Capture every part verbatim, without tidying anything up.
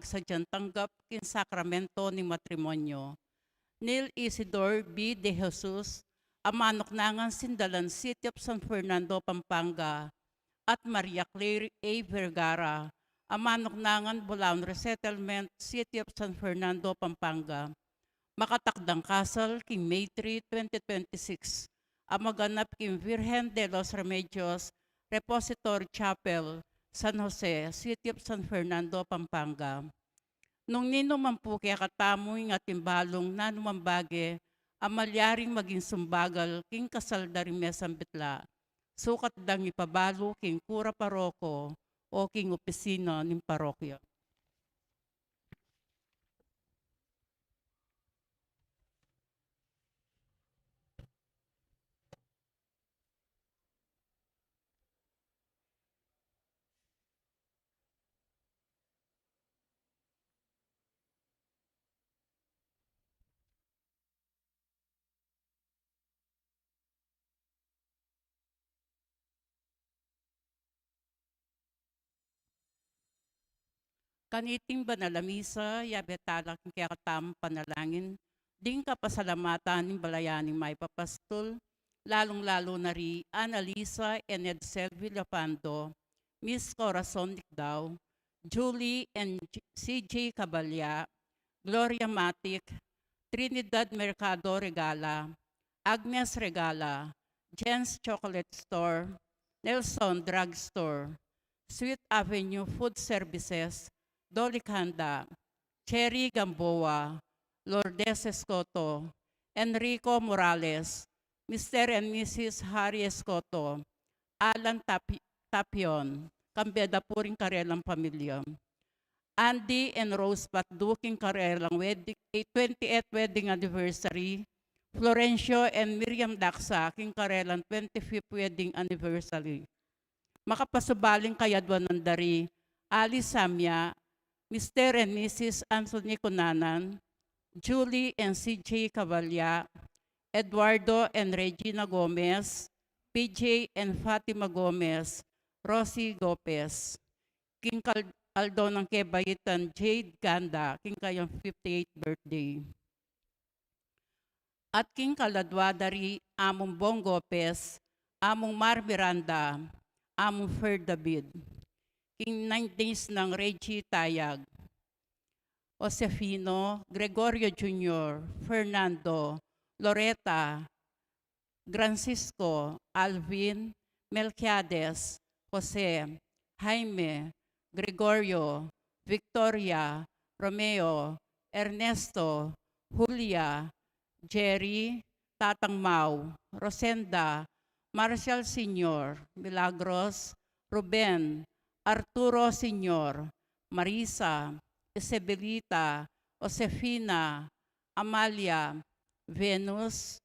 magsadyang tanggap king sakramento ning matrimonyo. Neil Isidor B. De Jesus, a manuknangan Sindalan, City of San Fernando, Pampanga, at Maria Claire A. Vergara, a manuknangan Bulaon Resettlement, City of San Fernando, Pampanga. Makatakdang kasal king May three, twenty twenty-six, a maganap king Virgen de los Remedios Repository Chapel, San Jose, City of San Fernando, Pampanga. Nung ninu man pu kekatamu ing atin balung nanumang bage a malyaring maging sumbagal king kasal da ring mesang bitla, sukat dang ipabalu king kura paroko o king opisina ning parokya. Kaniting banal a misa, yabe tala king kekatamung panalangin ding kapasalamatan ning balayan ning mayap a pastul, lalung-lalu na ri Annalisa and Edsel Villafando, Miss Corazon Nicdao, Julie and J-, C J Cabalya, Gloria Matic, Trinidad Mercado Regala, Agnes Regala, Jen's Chocolate Store, Nelson Drug Store, Sweet Avenue Food Services, Dolly Canda, Cherry Gamboa, Lourdes Escoto, Enrico Morales, Mister and Missus Harry Escoto, Alan Tapi-, Tapion, kambe da pu ring karelang pamilya. Andy and Rose Patdu king karelang wedding, eh, twenty-eighth wedding anniversary, Florencio and Miriam Daxa king karelang twenty-fifth wedding anniversary. Makapasubaling kayadwanan da ri Alice Samia, Mister and Missus Anthony Cunanan, Julie and C J Cavalya, Eduardo and Regina Gomez, P J and Fatima Gomez, Rosie Gopez. King kal-, aldo nang kebaitan Jade Ganda, king kayang fifty-eighth birthday. At king kaladwa da ri Among Bong Gopez, Among Mar Miranda, Among Fer David. King nine days nang Reggie Tayag, Josefino, Gregorio Junior, Fernando, Loreta, Francisco, Alvin, Melquiades, Jose, Jaime, Gregorio, Victoria, Romeo, Ernesto, Julia, Jerry, Tatang Mau, Rosenda, Marcial Senior, Milagros, Ruben, Arturo Senior, Marisa, Isabelita, Josefina, Amalia, Venus,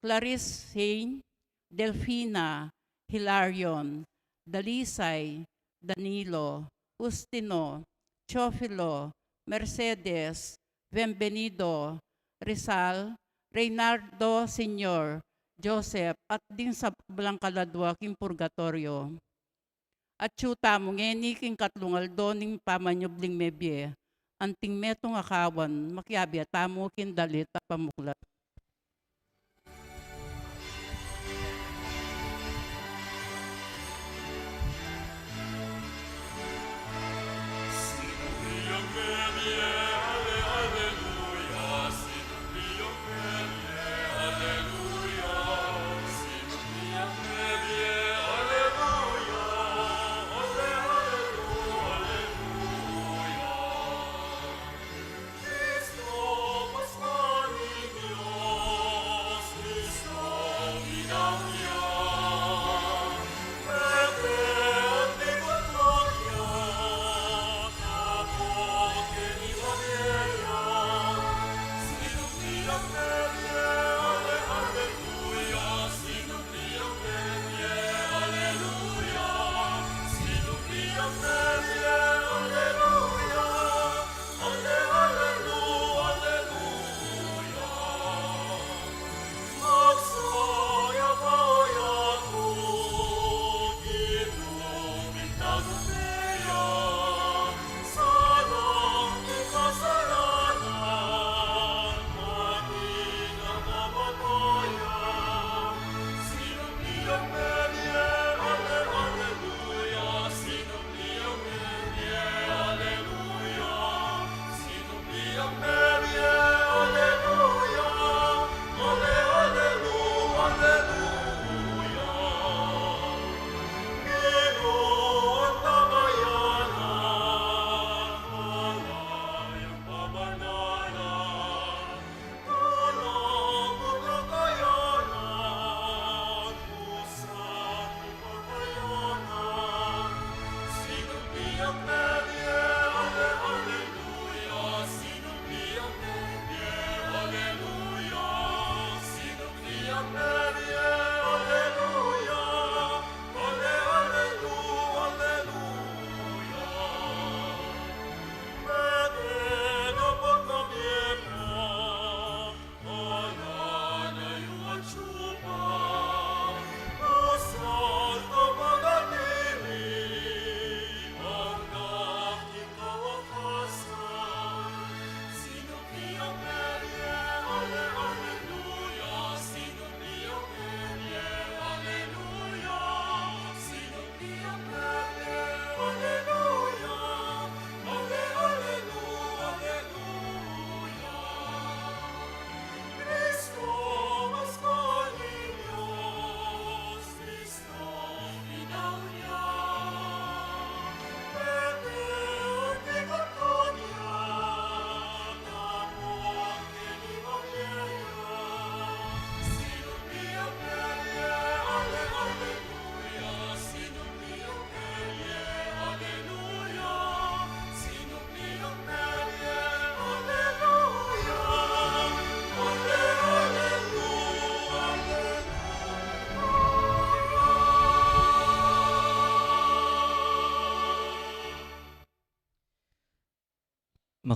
Clarice Saint, Delfina, Hilarion, Dalisay, Danilo, Justino, Teofilo, Mercedes, Bienvenido, Rizal, Reynaldo Senior, Joseph, at ding sablang kaladwa king purgatoryo. Atyu tamu ngeni king katlung aldo ning pamanyubling mebie, anting metung a kawan, makiabe tamu king dalit a pamuklat.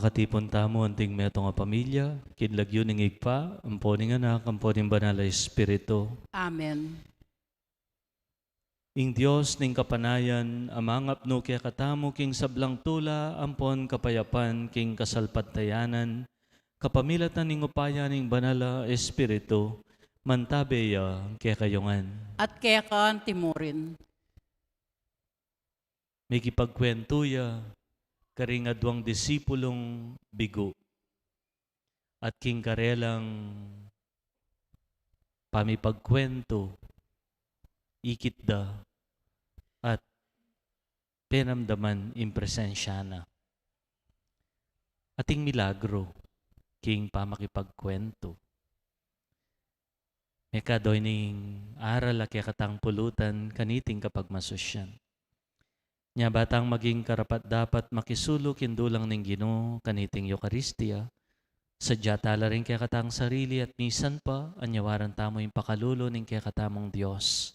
Katipun tamu anting metung a pamilya, king lagyu ning Ibpa, ampo ning Anak, ampo ning Banal a Espiritu. Amen. Ing Dios ning kapanayan, a mangapnu kekatamu king sablang tula ampon kapayapan king kasalpantayanan, kapamilatan ning upaya ning Banal a Espiritu, mantabe ya kekayu ngan. At keka antimurin. Mikipagkuwentu ya karing aduang disipulung bigu. At king karelang pamipagkuwentu, ikit da at penamdaman ing presensya na. Ating milagro king pamakipagkuwentu. Mekad oyni ing aral a kekatang pulutan kaniting kapagmasusyan. Nya ba tang maging karapat-dapat makisulu king dulang ning Ginu kaniting Eukaristia, sadya tala ring kekatang sarili at misan pa, anyawaran tamu ing pakalulu ning kekatamung Dios,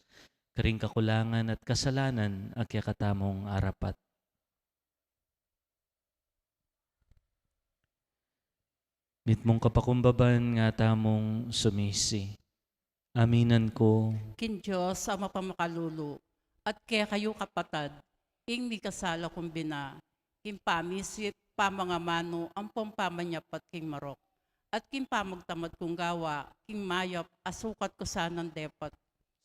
karing kakulangan at kasalanan a kekatamung arapat. Mitmung kapakumbaban nga tamung sumisi. Aminan ku king Dios a mapamakalulu, at kekayu kapatad, ing mikasala kung bina, king pamisip, pamangamanu, ampong pamanyapat king marok, at king pamagtamad kung gawa, king mayap a sukat ku sanang depat.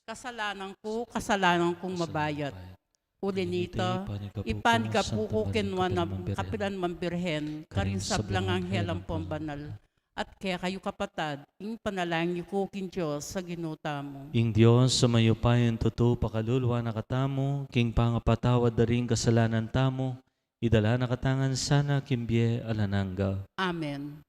Kasalanan ku, kasalanan kung mabayat. Uli nita, ipanigapu ku king nuan a kapilan mang Birhen, karing sablang anghel ampong banal, at kekayu kapatad, ing panalangin ku king Dios a Ginu tamu. Ing Dios a mayupayang tutu pakaluluan na katamu, king pangapatawad da ring kasalanan tamu, idala na katamu ngan sana king bie alang angga. Amen.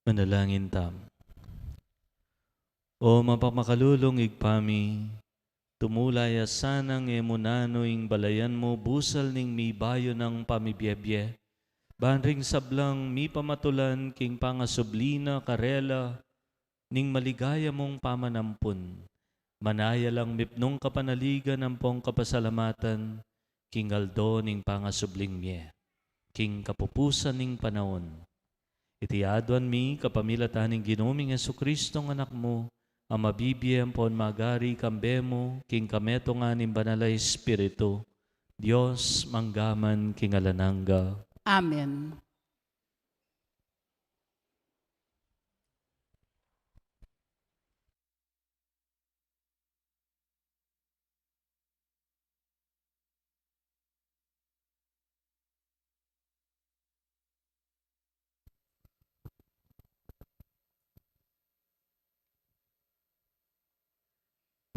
Manalangin tamu. O mapamakalulung Ibpa mi, tumula ya sanang e mu nanu ing balayan mu busal ning mibayu nang pamibiebie, ban ring sablang mipamatulan king pangasubli na karela ning maligaya mung pamanampun. Manaya lang mipnung kapanaligan ampong kapasalamatan king aldo ning pangasubling mie, king kapupusan ning panaun. Iti aduan mi kapamilatan ning Ginu ming Jesucristo, a Anak mu, a mabibie ampon magari kambe mu king kametungan ning Banal a Espiritu, Dios, mangga man king alang angga. Amen.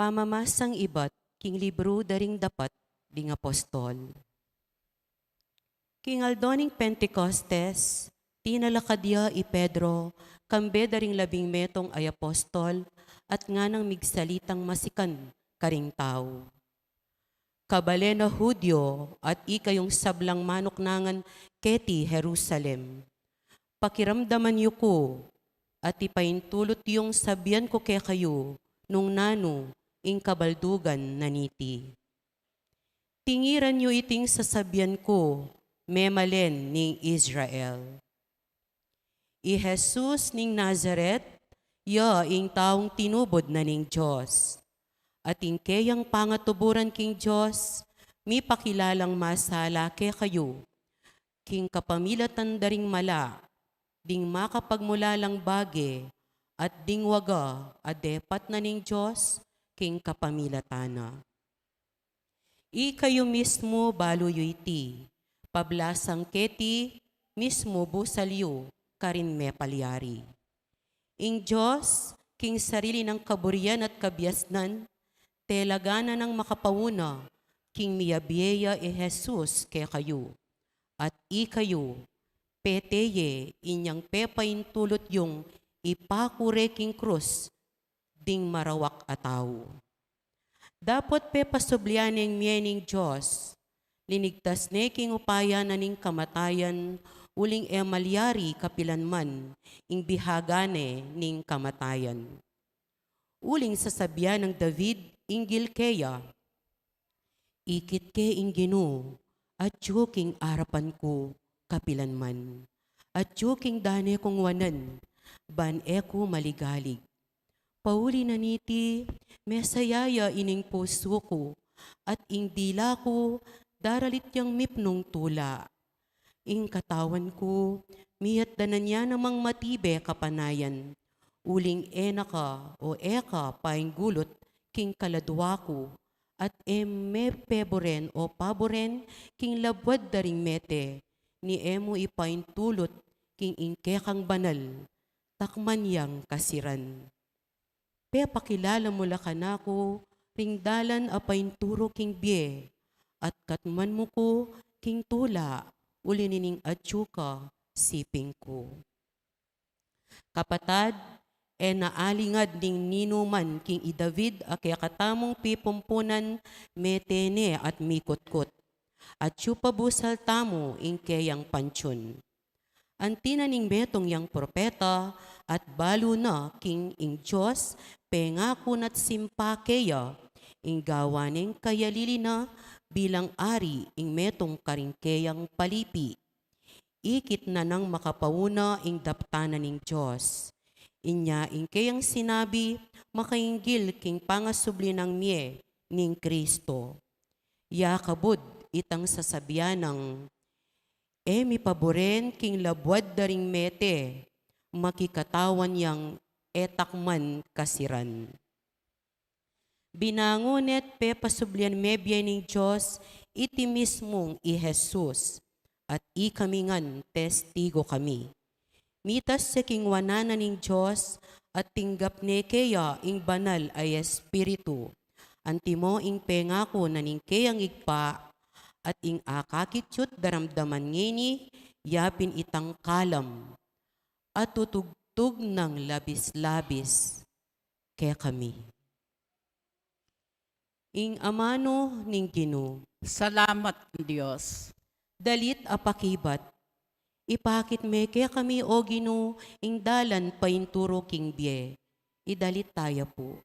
Pamamasang ibat king libru da ring Dapat ding Apostol. King aldo ning Pentecostes, tinalakad ya i Pedro kambe da ring labing metung a apostol at nganang migsalitang masikan karing tau. Kabalen a Judio at ikayung sablang manuknangan keti Jerusalem, pakiramdaman yu ku at ipaintulut yung sabian ku kekayu nung nanu ing kabaldugan na niti. Tingiran yu iting sasabian ku, memalen ning Israel. I Jesus ning Nazaret, ya ing taung tinubud na ning Dios. At ing keyang pangatuburan king Dios, mipakilalang masala kekayu, king kapamilatan da ring mala, ding makapagmulalang bage, at ding waga a depat na ning Dios, king kapamilatan na. Ikayu mismu balu yu iti, pablasang keti mismu busal yu karin mepalyari. Ing Dios, king sarili nang kaburian at kabiasnan, telaganan nang makapauna, king miyabie ya i Jesus kekayu. At ikayu, pete ye inyang pepaintulut yung ipakure king krus ding marawak a tau. Dapot pepasublian neng mie ning Dios, linigtas ne king upaya na ning kamatayan, uling e malyari kapilan man ing bihaga ne ning kamatayan. Uling sasabian nang David inggil keya, ikit ke ing Ginu, atyu king arapan ku kapilan man. Atyu king dane kung wanan, ban e ku maligalig. Pauli na niti, mesaya ya ining pusu ku, at ing dila ku daralit yang mipnung tula. Ing katawan ku, miyatdanan ya namang matibe kapanayan, uling e na ka o e ka painggulut king kaladua ku, at e me peburen o paburen king labuad da ring mete, ni e mu ipaintulut king ing kekang banal, takman yang kasiran. Pepakilala mu la kanaku ring dalan a painturu king bie, at katman mu ku king tula, uli nining atyu ka siping ku. Kapatad, e na alingad ning ninuman king i David a kekatamung pipumpunan, mete ne at mikutkut. Atyu pa busal tamu ing keyang pantiun. Anti na ning metung yang propeta, at balu na king ing Dios pengaku na't simpa keya, ing gawa neng kayalili na bilang ari ing metung karing keyang palipi. Ikit na nang makapauna ing daptan na ning Dios. Inya ing keyang sinabi, makainggil king pangasubli nang mie ning Kristo. Ya kabud itang sasabian nang, e mi paburen king labuad da ring mete, makikatawan yang e takman kasiran. Binangun ne't pepasublian me bie ning Dios, iti mismung i Jesus, at ikami ngan testigu kami. Mitas ya king wanan na ning Dios, at tinggap ne keya ing Banal a Espiritu. Antimo ing pengaku na ning keyang Ibpa, at ing akakit yu't daramdaman ngeni, yapin itang kalam. At tutug-, tugtug nang labis-labis kekami. Ing amanu ning Ginu. Salamat, Dios. Dalit a pakibat. Ipakit me kekami, O Ginu, ing dalan paintulu king bie. Idalit taya pu.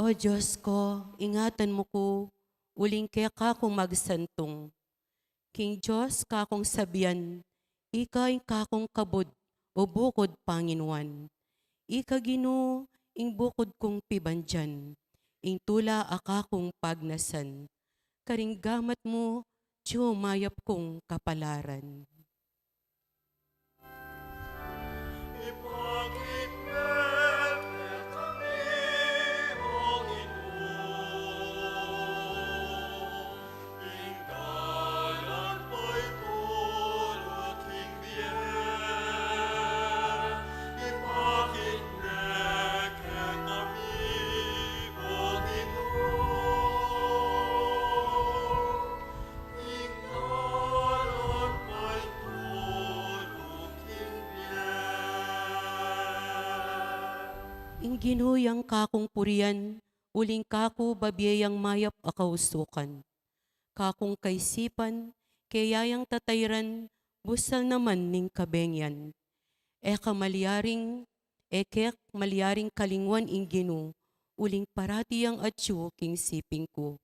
O Dios ku, ingatan mu ku uling keka ku magsantung. King Dios kakung sabian, ika ing kakung kabud o bukud panginuan. Ika Ginu ing bukud kung pibandian, ing tula a kakung pagnasan. Karing gamat mu, atyu mayap kung kapalaran. Ing Ginu yang kakung purian, uling kaku babie yang mayap a kausukan. Kakung kaisipan, keya yang tatairan, busal naman ning kabengian. E ka malyaring, e ke malyaring kalinguan ing Ginu, uling parati yang atyu king siping ku.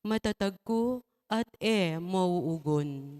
Matatag ku at e mauugun.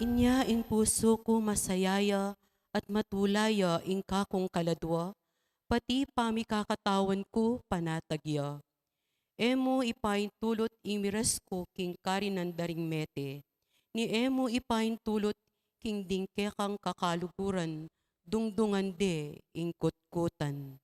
Inya ing pusu ku masaya ya at matula ya ing kakung kaladua, pati pamikakatawan ku panatag ya. E mu ipaintulut ing miras ku king karinan da ring mete, ni e mu ipaintulut king ding kekang kakaluguran, dungdungan de ing kutkutan.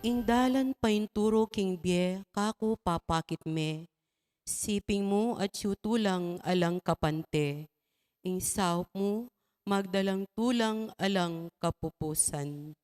Ing dalan paintulu king bie kaku papakit me, siping mu atyu tulang alang kapante, ing saup mu magdalang tulang alang kapupusan.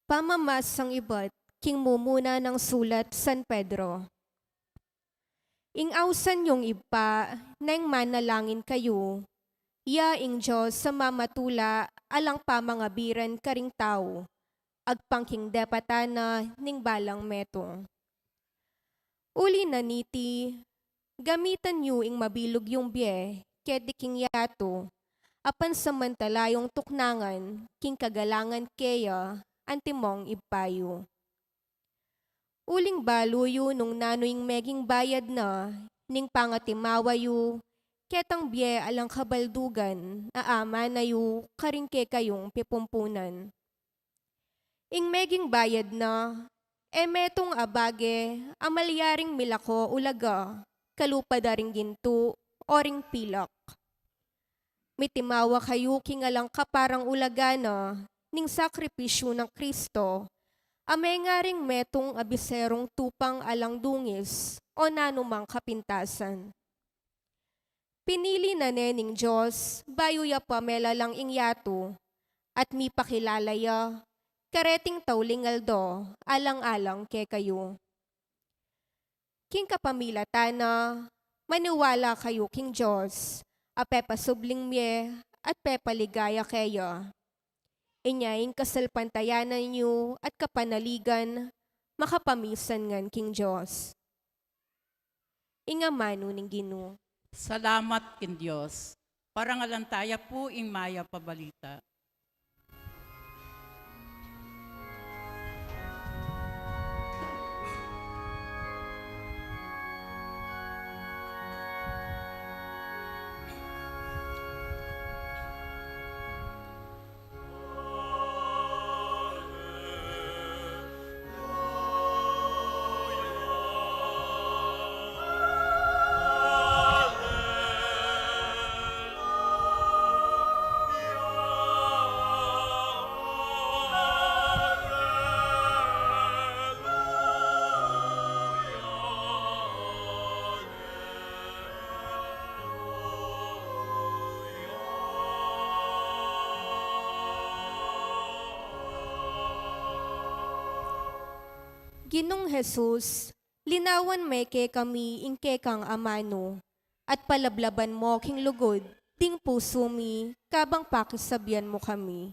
Pamamasang ibat king mumuna nang sulat San Pedro. Ing ausan yung Ibpa, neng manalangin kayu, ya ing Dios a mamatula alang pamangabiran karing tau, agpang king depatan na ning balang metung. Uli na niti, gamitan yu ing mabilug yung bie keti king yatu, a pansamantala yung tuknangan king kagalangan keya antimong Ibpa yu. Uling balu yu nung nanu ing meging bayad na ning pangatimawa yu ketang bie alang kabaldugan a amana yu karing kekayung pipumpunan. Ing meging bayad na, e metung a bage a malyaring milako ulaga kalupa da ring gintu o ring pilak. Mitimawa kayu king alang kaparang ulaga na ning sakripisyu nang Kristo, a mengaring metung a biserung tupang alang dungis o nanumang kapintasan. Pinili na ne ning Dios bayu ya pa melalang ing yatu, at mipakilala ya kareting tauling aldo alang-alang kekayu. King kapamilatan na, maniwala kayu king Dios a pepasubling mie at pepaligaya keya. Inya ing kasalpantayanan yu at kapanaligan makapamisan ngan king Dios. Ing amanu ning Ginu. Salamat king Dios. Parangalan taya pu ing mayap a balita. Ginung Jesus, linawan me kekami ing kekang amanu, at palablaban mo king lugud ding pusu mi kabang pakisabian mu kami.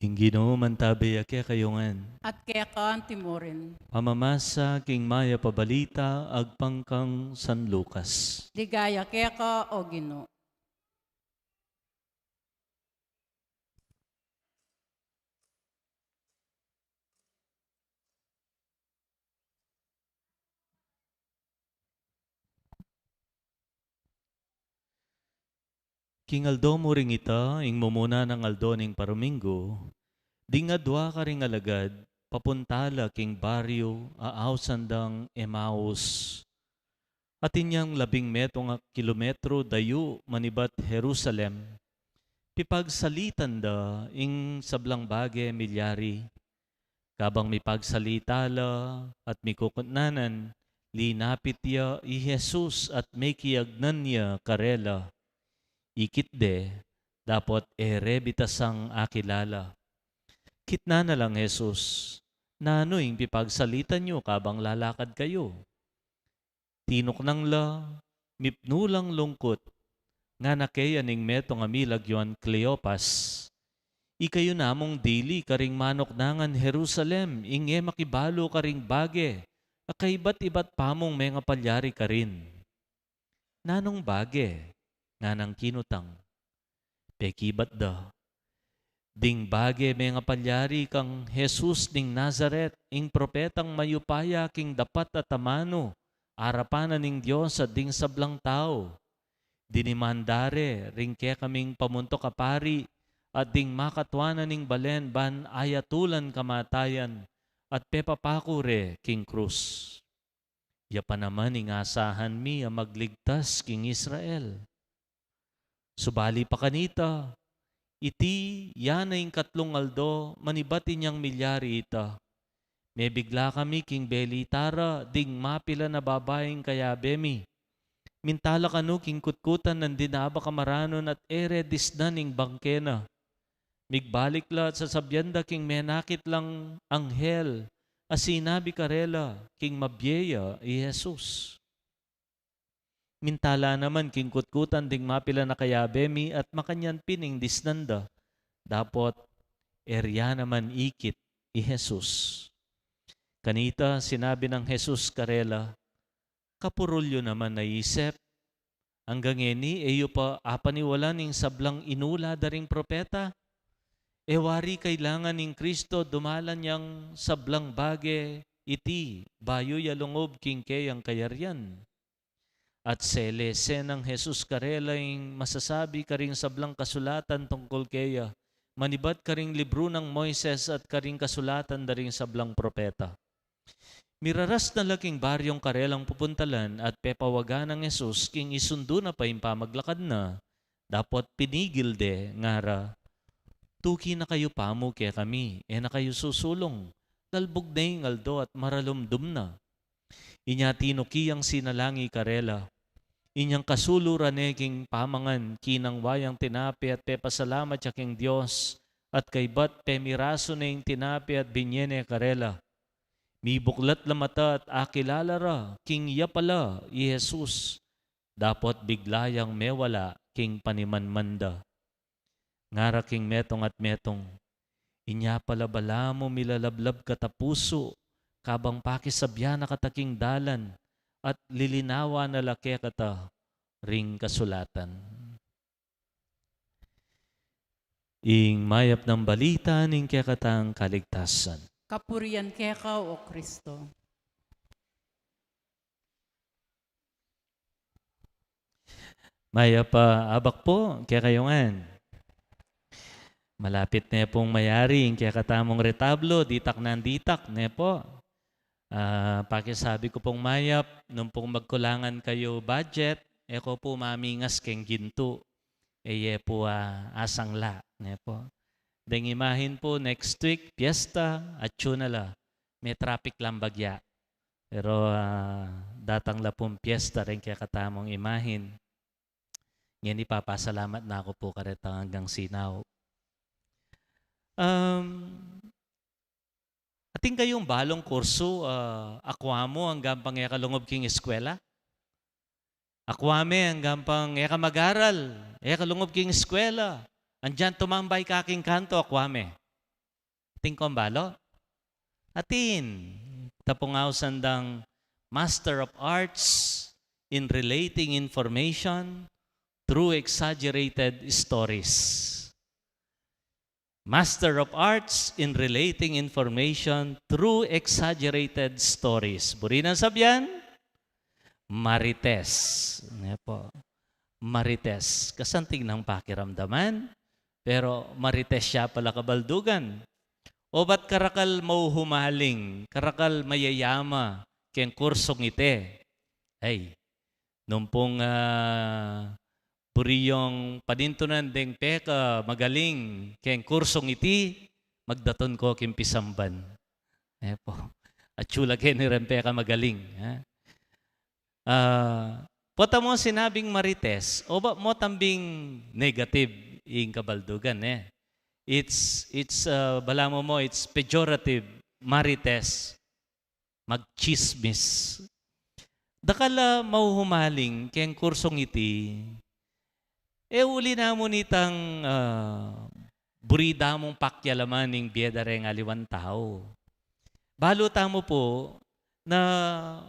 Ing Ginu mantabi ya kekayu ngan. At keka anti murin. Pamamasa king mayap a balita agpang kang San Lucas. Ligaya keka, O Ginu. King aldo mu ring ita, ing mumuna nang aldo ning paruminggu, ding adwa karing alagad, papunta la king baryu a ausan dang Emaus. Atin yang labing metung a kilometro dayu manibat Jerusalem. Pipagsalitan da ing sablang bage milyari. Kabang mipagsalita la at mikukutnanan, linapit ya i Jesus at mekiagnan ya karela. Ikit de, dapot e re bitasang akilala. Kitnan na lang Jesus, "Nanu ing pipagsalitan yu kabang lalakad kayu?" Tinuknang la, mipnu lang lungkut, ngana keya ning metung a milagyuan Cleopas, "Ikayu namung dili karing manuknangan Jerusalem ing e makibalu karing bage a kaibat-ibat pamung mengapalyari karin." "Nanung bage?" nganang kinutang. Pekibat da, "Ding bage mengapalyari kang Jesus ning Nazaret, ing propetang mayupaya king dapat at amanu, arapan na ning Dios at ding sablang tau. Dinimanda re ring kekaming pamuntuk a pari at ding makatua na ning balen ban ayatulan kamatayan at pepapaku re king krus. Ya pa naman ing asahan mi a magligtas king Israel." Subali pa kanita, iti ya na ing katlung aldo manibat inyang milyari ita. Mebigla kami king belita ra ding mapilan a babaing kayabe mi. Minta la kanu king kutkutan nang dinaba kamaranun at e re disnan ing bangke na. Migbalik la at sasabian da king menakit lang anghel a sinabi karela king mabie ya i Jesus. Minta la naman king kutkutan ding mapilan a kayabe mi at makanyan pin ing disnan da, dapot e rya naman ikit i Jesus. Kanita sinabi nang Jesus karela, "Kapurul yu naman a isip, anggang ngeni e yu pa apaniwalan ing sablang inula da ring propeta? E wari kailangan ing Kristo dumalan yang sablang bage iti bayu ya lungub king keyang kayarian?" At selese nang Jesus karela ing masasabi karing sablang kasulatan tungkul keya, manibat karing libru nang Moises at karing kasulatan da ring sablang propeta. Miraras na la king baryung karelang pupuntalan at pepawagan nang Jesus king isundu na pa ing pamaglakad na, dapot pinigil de, ngara, "Tuki na kayu pamu kekami, e na kayu susulung, lalbug ne ing aldo at maralumdum na." Inya tinuki yang sinalangi karela. Inyang kasulu ra ne king pamangan, kinangwa yang tinape at pepasalamat ya king Dios, at kaybat pemirasu ne ing tinape at binye ne karela. Mibuklat la mata at akilala ra king ya pala i Jesus, dapot bigla yang mewala king panimanman da. Ngara king metung at metung, "Inya pala balamu milalablab kata pusu, kabang pakisabian na kata king dalan, at lilinawan na la kekata ring kasulatan." Ing mayap nang balita ning kekatang kaligtasan. Kapurian keka, O Kristo. Mayap a abak pu kekayu ngan. Malapit ne pung mayari ing kekatamung retablo, ditak nang ditak, ne pu. Ah, pakisabi ku pung mayap, nung pung magkulangan kayu budget, e ko pu mamingas keng gintu. E ye pu, ah, asang la, ne pu. Deng imahin pu, next week, piyesta, atyu na la. Me traffic lang bagya. Pero, ah, datang la pung piyesta reng kekatamung imahin. Ngeni papasalamat na ku pu karetang anggang sinau. Um, atin kayung balung kursu, ah, akua mu anggang pang e ka lungub king eskwela? Akua me anggang pang e ka mag-aral, e ka lungub king eskwela? Andiyan tumambay ka king kanto, akua me? Atin kung balu? Atin, tapung ausan dang Master of Arts in Relating Information Through Exaggerated Stories. Master of Arts in Relating Information Through Exaggerated Stories. Buri nang sabian? Marites. Ne pu. Marites. Kasanting nang pakiramdaman. Pero marites ya pala, kabaldugan. O ba't karakal mauhumaling, karakal mayayama keng kursung ite? Ay, nung pung, ah, buri yung panintunan deng peka magaling keng kursung iti, magdatun ko king pisamban. E pu. Atyu la keni reng peka magaling, ha? Ah, pota mu sinabing marites, o ba mu tambing negative ing kabaldugan, e? It's, it's, ah, balamu mu, it's pejorative, marites, magtsismis. Dakal a mauhumaling keng kursung iti, e uli na mu nitang, ah, buri da mung pakialaman ing bie da reng aliwang tau. Balu tamu pu na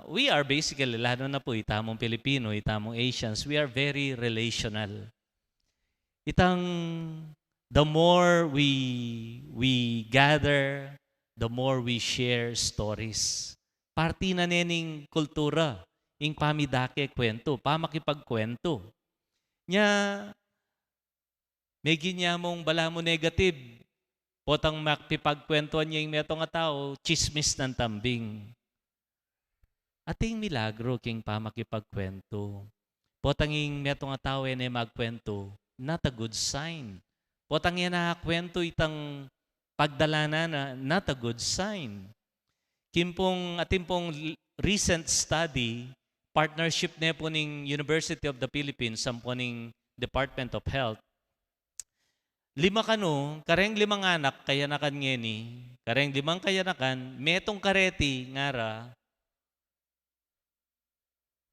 we are basically, lalu na pu itamung Pilipino, itamung Asians, we are very relational. Itang the more we, we gather, the more we share stories. Parti na ne ning kultura, ing pamidake kwentu, pamakipagkwentu. Nya, megin ya mung balamu negative, potang makipagkwentuan ya ing metung a tau, tsismis nang tambing. Ating milagro king pamakipagkwentu. Potang ing metung a tau e ne magkwentu, not a good sign. Potang e ne akwentu itang pagdalanan na, not a good sign. King pung, atin pung l-, recent study, partnership ne pu ning University of the Philippines, ampo ning Department of Health. Lima kanu, kareng limang anak, kayanakan ngeni, kareng limang kayanakan, metung kareti ngara,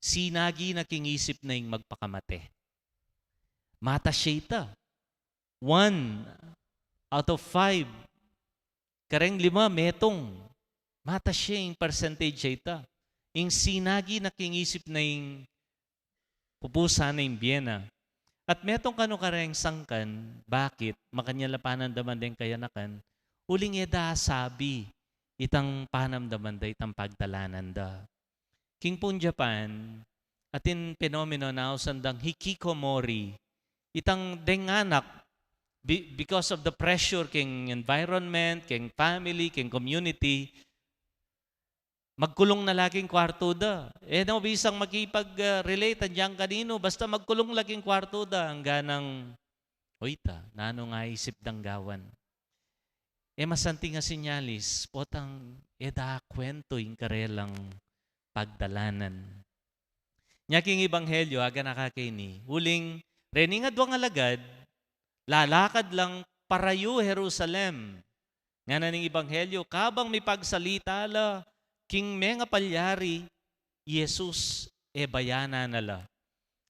sinagi na king isip na ing magpakamate. Matas ya ita. One out of five. Kareng lima, metung. Matas ya ing percentage ya ita. Ing sinagi na king isip na ing pupusan na ing bie na. At metung kanu kareng sangkan, bakit? Makanyan la panamdaman deng kayanakan, uling e da asabi itang panamdaman da, itang pagdalanan da. King pung Japan, atin penomeno na ausan dang hikikomori, itang deng anak, be-, because of the pressure king environment, king family, king community, magkulung na la king kwartu da. E na bisang makipag, ah, relate andiang kaninu, basta magkulung la king kwartu da, anggang, o ita, nanu ing aisip dang gawan? E masanting a sinyalis, potang e da akwentu ing karelang pagdalanan. Nya king ebanghelyo, aganaka keni, uling reni ing aduang alagad, lalakad lang parayu Jerusalem. Ngana ning ebanghelyo, kabang mipagsalita la king mengapalyari, i Jesus e bayanan na la.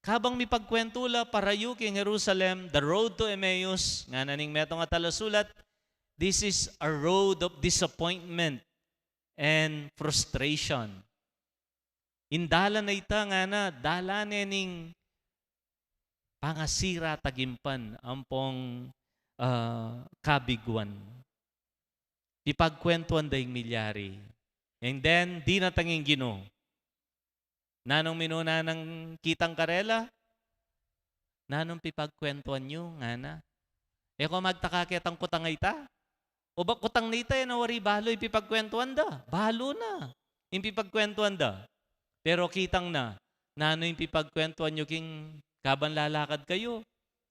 Kabang mipagkwentu la parayu king Jerusalem, the road to Emmaus, ngana ning metung a talasulat, this is a road of disappointment and frustration. Ing dalan a ita ngana, dalan ne ning pangasira tagimpan ampong, ah, kabiguan. Pipagkwentuan da ing milyari. And then, dinatang ing Ginu. Nanung minuna nang kitang karela? Nanung pipagkwentuan yu? Ngana. E ko magtaka ketang kutang a ita? O ba kutang na ita, e na wari balu ing pipagkwentuan da? Balu na ing pipagkwentuan da. Pero kitang na, nanu ing pipagkwentuan yu king kabang lalakad kayu?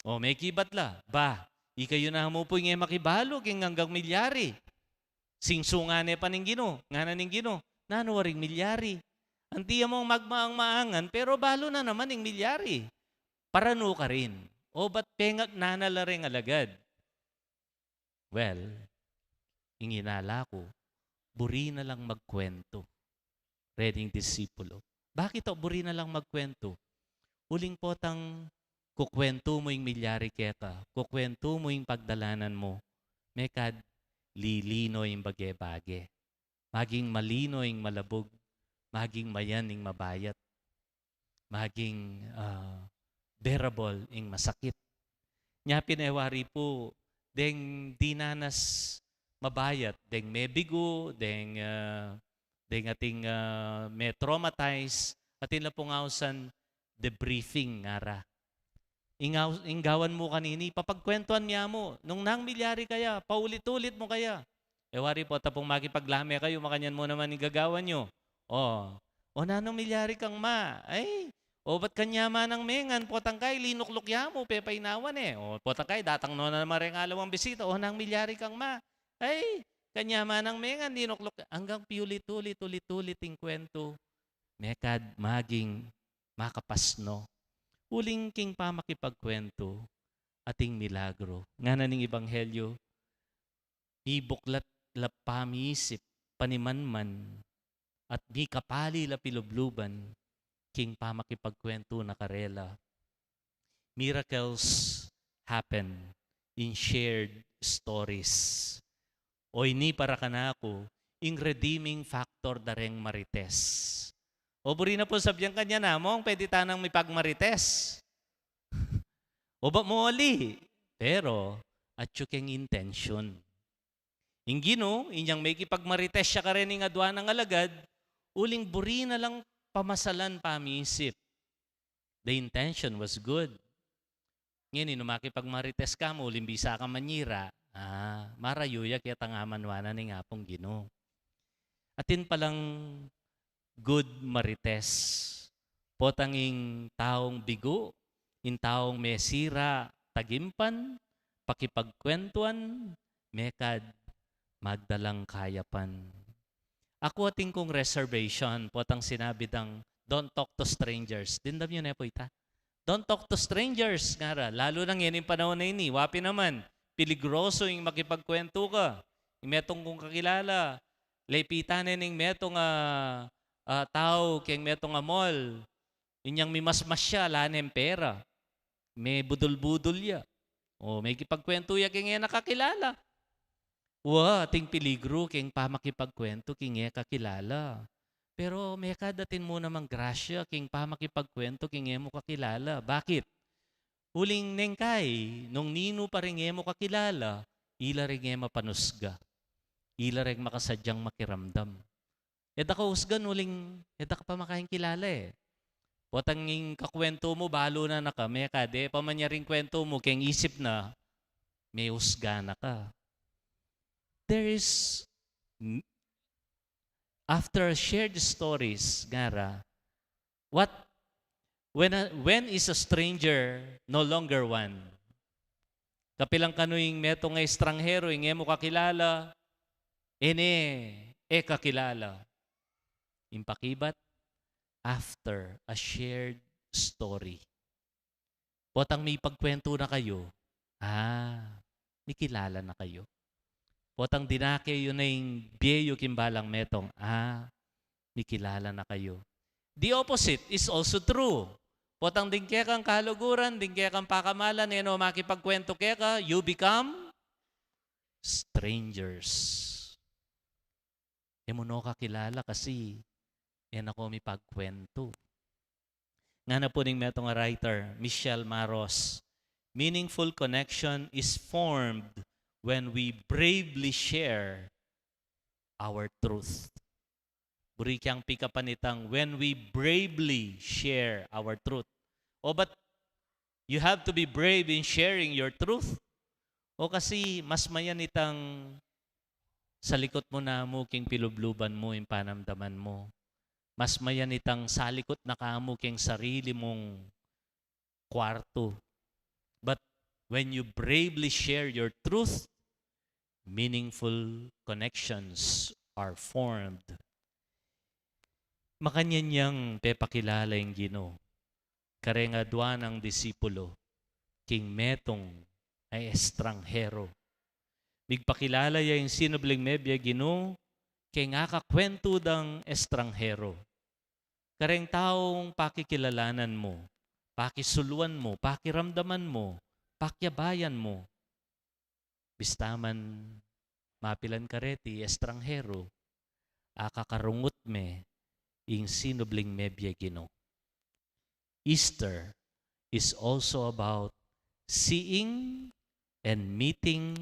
O, mekibat la, ba, ikayu na mu pu ing e makibalu king anggang milyari. Singsungan ne pa ning Ginu, ngana ning Ginu, nanu waring milyari? Anti ya mung magmaang-maangan, pero balu na naman ing milyari. Paranu karin? O ba't pengat na na la reng alagad? Well, ing inala ku, buri na lang magkwentu. Rening disipulo. Bakit o buri na lang magkwentu? Uling potang kukwentu mu ing milyari keka, kukwentu mu ing pagdalanan mu, mekad lilino ing bage-bage. Maging malino ing malabug, maging mayan ing mabayat, maging, ah, bearable ing masakit. Nya pin e wari pu, deng dinanas mabayat, deng mebigu, deng, ah, deng ating, ah, me-traumatize, atin la pung ausan debriefing ngara. Ing au-, ing gawan mu kanini, papagkwentuan mu ya mu. Nung nanu ing milyari kaya, paulit-ulit mu kaya. E wari pu, tapung makipaglame kayu, makanyan mu naman ing gagawan yu. O, o nanung milyari kang ma? Ay, o ba't kanya manang mengan, potang kai linukluk ya mu, pepainawan e. O potang kai datang no na naman reng alawang bisita, o nanung milyari kang ma? Ay, kanya manang mengan, linukluk. Anggang piulit-ulit, ulit-ulit ing kwentu. Mekad maging makapasno. Uling king pamakipagkwentu, ating milagro. Ngana ning ebanghelyo, mibuklat la pamisip, panimanman, at mikapali la pilubluban, king pamakipagkwentu na karela. Miracles happen in shared stories. O ini para kanaku, ing redeeming factor da reng marites. O buri na pu sabian kanyan, Among, pwede tanang mipagmarites? O ba muli? Pero, atyu keng intention. Ing Ginu, inyang mekipagmarites ya karening adua nang alagad, uling buri na lang pamasalan pamisip. The intention was good. Ngeni, nung makipagmarites ka mu, uling bisa ka manyira, ah, marayu ya ketang amanuan na ning Apung Ginu. Atin palang good marites. Potang ing taung bigu, ing taung mesira, tagimpan, pakipagkwentuan, mekad magdalang kayapan. Aku atin kung reservation, potang sinabi dang, "Don't talk to strangers." Dimdam yu ne pu ita? "Don't talk to strangers," ngara. Lalu na ngening panaun a ini, wa pin naman, peligroso ing makipagkwentu ka. Ing metung kung kakilala, lepitan ne ning metung a, a, tau keng metung a mall. Inyang mimasmas ya, ala neng pera. Mebudul-budul ya. O, mekipagkwentu ya keng e na kakilala. Wa, ating peligru keng pamakipagkwentu keng e kakilala. Pero mekad atin mu namang grasya keng pamakipagkwentu keng e mu kakilala. Bakit? Uling neng kai, nung ninu pa ring e mu kakilala, ila ring e mapanusga. Ila ring makasadyang makiramdam. E da ka usgan uling, e da ka pa makaing kilala e. Potang ing kakwentu mu, balu na na ka, mekad e pa man ya ring kwentu mu, keng isip na, meusga na ka. There is, n-, after shared stories, ngara, what, when a, when is a stranger no longer one? Kapilan kanu ing metung a estranghero, ing e mu kakilala, e ne, e kakilala. Ing pakibat, after a shared story. Potang mipagkwentu na kayu, ah, mikilala na kayu. Potang dinake yu na ing bie yu king balang metung, ah, mikilala na kayu. The opposite is also true. Potang ding kekang kaluguran, ding kekang pakamalan, e no makipagkwentu keka, you become strangers. E mu no kakilala kasi e na ko mipagkwentu. Ngana pu ning metung a writer, Michelle Maros, "Meaningful connection is formed when we bravely share our truth." Buri kang pikapan itang, "When we bravely share our truth." O, but you have to be brave in sharing your truth. O, kasi mas mayan itang salikut mu namu king pilubluban mu, ing panamdaman mu. Mas mayan itang salikut na ka mu king sarili mung kwartu. But when you bravely share your truth, meaningful connections are formed. Makanyan yang pepakilala ing Ginu kareng adua nang disipulo king metung a estranghero. Migpakilala ya ing sinubling mebie Ginu keng akakwentu dang estranghero. Kareng taung pakikilalanan mu, pakisuluan mu, pakiramdaman mu, pakiabayan mu. Bista man mapilan kareti estranghero, akakarungut me ing sinubling mebie Ginu. Easter is also about seeing and meeting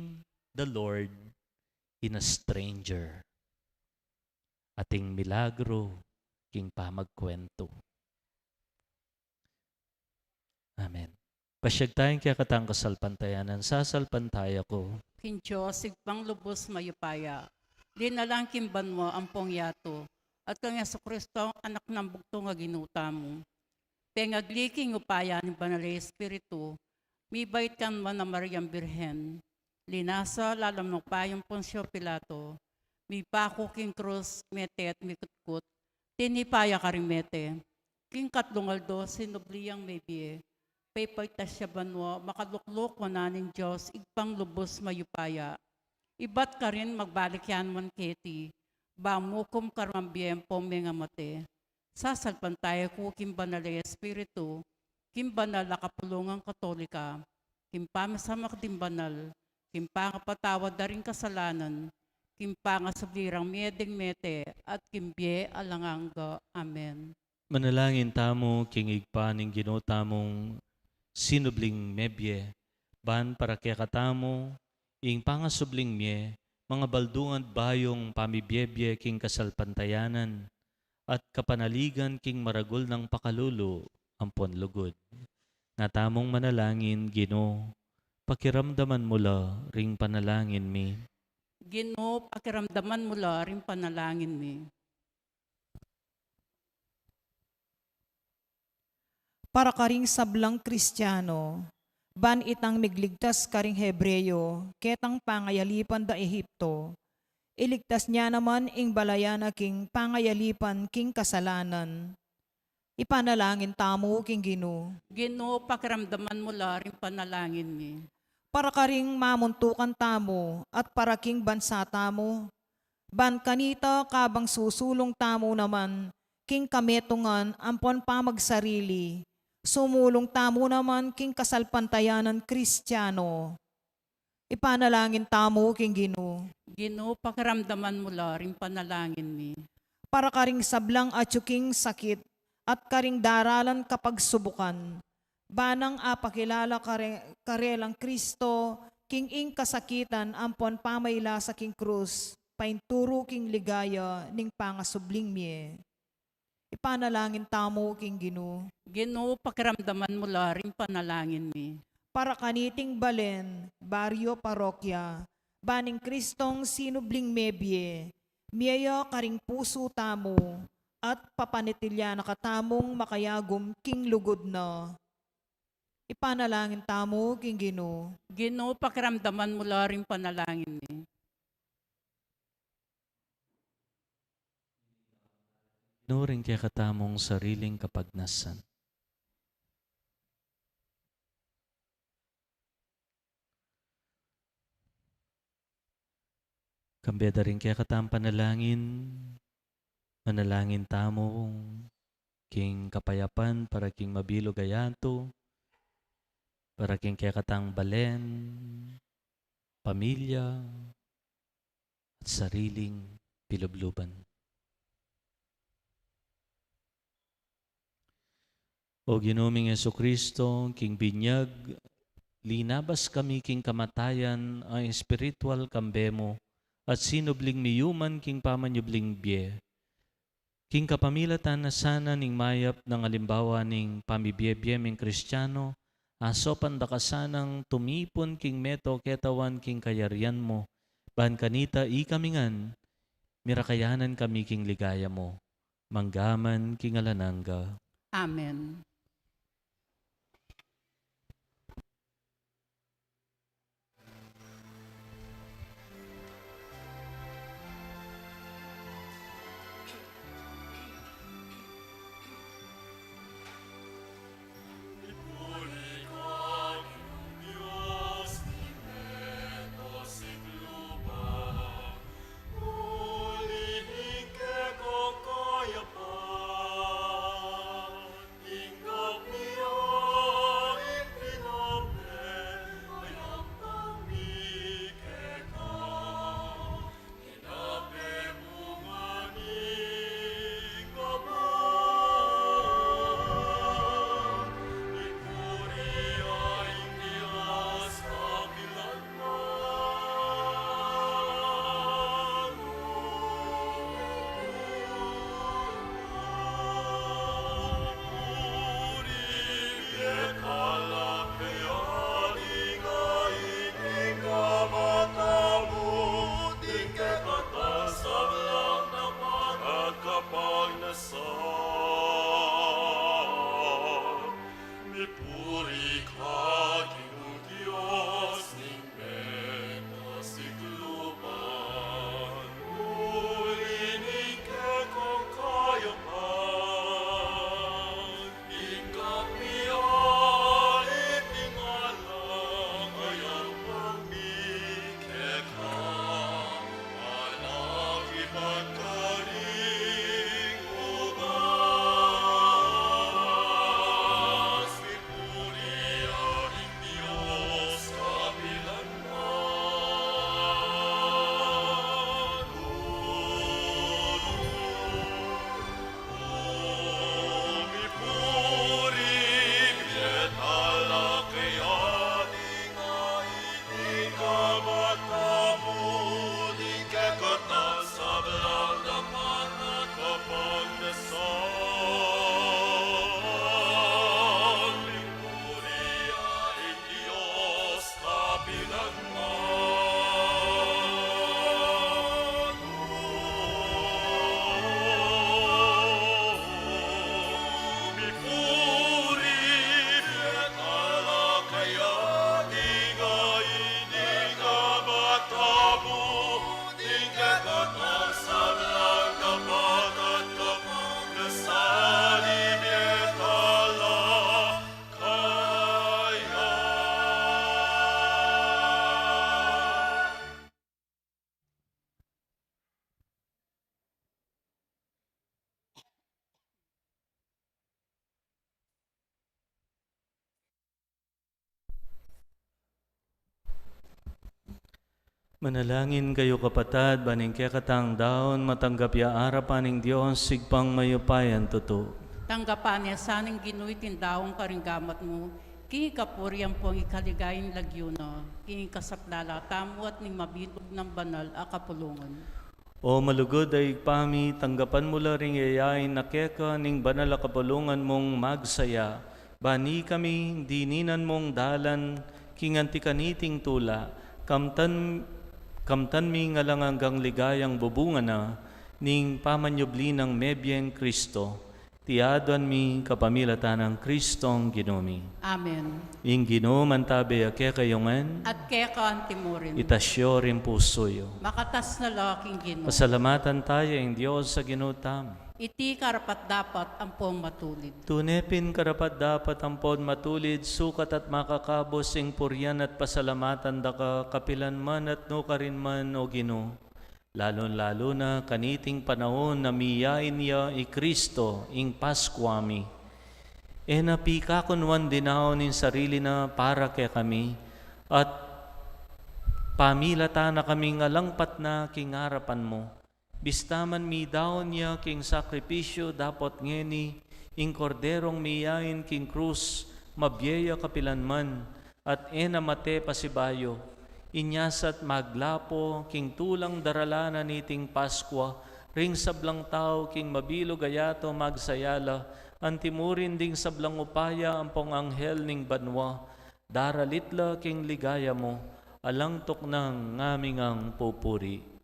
the Lord in a stranger. Ating milagro king pamagkwentu. Amen. Pasiag tayang kekatang kasalpantayanan, sasalpantaya ku king Dios, Ibpang lubus mayupaya, linalang king banua ampong yatu, at kang Jesucristo, Anak nang bugtung a Ginu tamu. Pengagli king upaya ning Banal a Espiritu, mibait kanman a Mariang Birhen, linasa lalam ning upaya nang Poncio Pilato, mipaku king krus, mete at mikutkut, tinipa ya karing mete, king katlung aldo sinubli yang mebie, pepaitas ya banua, makalukluk wanan ning Dios, Ibpang lubus mayupaya. Ibat karin magbalik ya naman keti, ban mukum kareng mabie ampong mengamate. Sasalpantaya ku king Banal a Espiritu, king banal a kapulungan Katolika, king pamisamak ding banal, king pangapatawad da ring kasalanan, king pangasubli rang mie ding mete, at king bie alang angga. Amen. Manalangin tamu king Ibpa ning Ginu tamung sinubling mebie, ban para kekatamu, ing pangasubling mie, mangabaldung at bayung pamibiebie king kasalpantayanan, at kapanaligan king maragul nang pakalulu ampon lugud. Nga tamung manalangin, Ginu, pakiramdaman mu la ring panalangin mi. Ginu, pakiramdaman mu la ring panalangin mi. Para karing sablang Kristiano, ban itang migligtas karing Hebreo, ketang pangayalipan da Ehipto, iligtas ne naman ing balayan na king pangayalipan king kasalanan. Ipanalangin tamu king Ginu. Ginu, pakiramdaman mu la ring panalangin mi. Para karing mamuntukan tamu at para king bansa tamu, ban kanita kabang susulung tamu naman king kametungan ampon pamagsarili, sumulung tamu naman king kasalpantayanan Kristiano. Ipanalangin tamu king Ginu. Ginu, pakiramdaman mu la ring panalangin mi. Para karing sablang atyu king sakit at karing daralan kapagsubukan, ban nang apakilala kare-, karelang Kristo king ing kasakitan ampon pamailasa king krus, painturu king ligaya ning pangasubling mie. Ipanalangin tamu king Ginu. Ginu, pakiramdaman mu la ring panalangin mi. Para kaniting balen, baryo, parokya, ban ing Kristong sinubling mebie, mie ya karing pusu tamu, at papanitilyan na katamung makayagum king lugud na. Ipanalangin tamu king Ginu. Ginu, pakiramdaman mu la ring panalangin mi. Ginu, ring kekatamung sariling kapagnasan. Kambe da ring kekatang panalangin, manalangin tamu king kapayapan para king mabilug a yatu, para king kekatang balen, pamilya, at sariling pilubluban. O Ginu ming Jesucristo, king binyag, linabas kami king kamatayan a espiritual kambe mu, at sinubling miyuman king pamanyubling bie. King kapamilatan na sana ning mayap nang alimbawa ning pamibie-bie ming Kristiano, asopan da ka sanang tumipun king meto ketawan king kayarian mu, ban kanita ikami ngan, mirakayanan kami king ligaya mu, mangga man king alang angga. Amen. Manalangin kayu, kapatad, ban ing kekatang daun matanggap ya arapan ning Dios, Ibpang mayupayang tutu. Tanggapan na sa ning Ginu iting daun karing gamat mu, king kapurian ampong king kaligayan ning lagyu na, king kasaplalan tamu at ning mabilug nang banal a kapulungan. O malugud a Ibpa mi, tanggapan mu la ring yayain a keka ning banal a kapulungan mung magsaya, ban ikami dinan mung dalan king anti kaniting tula, kamtan, kamtan mi ing alang anggang ligayang bubunga na ning pamanyubli nang mebieng Kristo. Iti aduan mi kapamilatan nang Kristong Ginu mi. Amen. Ing Ginu mantabe ya kekayu ngan. At keka antimurin. Itas yu ring pusu yu. Makatas na la king Ginu. Pasalamatan taya ing Dios a Ginu tamu. Iti karapat-dapat ampong matulid. Tune pin karapat-dapat ampong matulid, sukat at makakabus ing purian at pasalamatan da ka kapilan man at nukarin man, O Ginu. Lalun-lalu na kaniting panaun a miyain ya i Kristo, ing Paskua mi. E na pikakunwan dinaun ing sarili na para kekami, at pamilatan na kaming alang patna king arapan mu. Bista man midaun ya king sakripisyu dapot ngeni, ing Korderong miyain king krus, mabie ya kapilan man, at e na mate pasibayu. Inya sa't maglapo king tulang daralan na niting Paskua, ring sablang tau king mabilug a yatu magsaya la, antimurin ding sablang upaya ampong anghel ning banua, daralit la king ligaya mu, alang tuknang ngaming pupuri.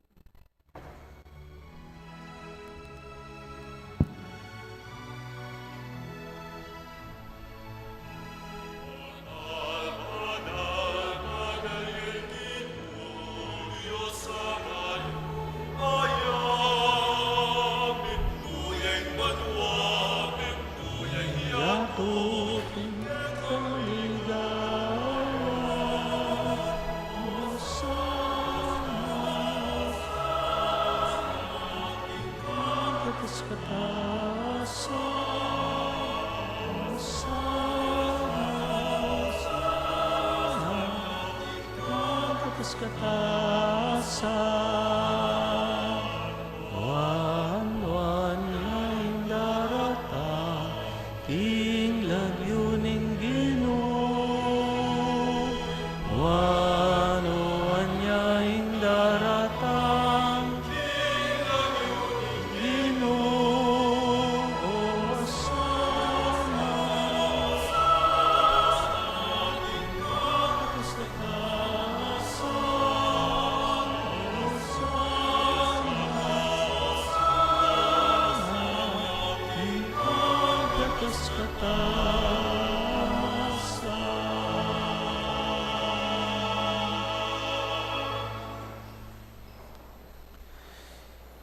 Wan, wan ya ing daratang king lagyu ning Ginu. Wan, wan ya ing daratang king lagyu ning Ginu. Osana, Osana.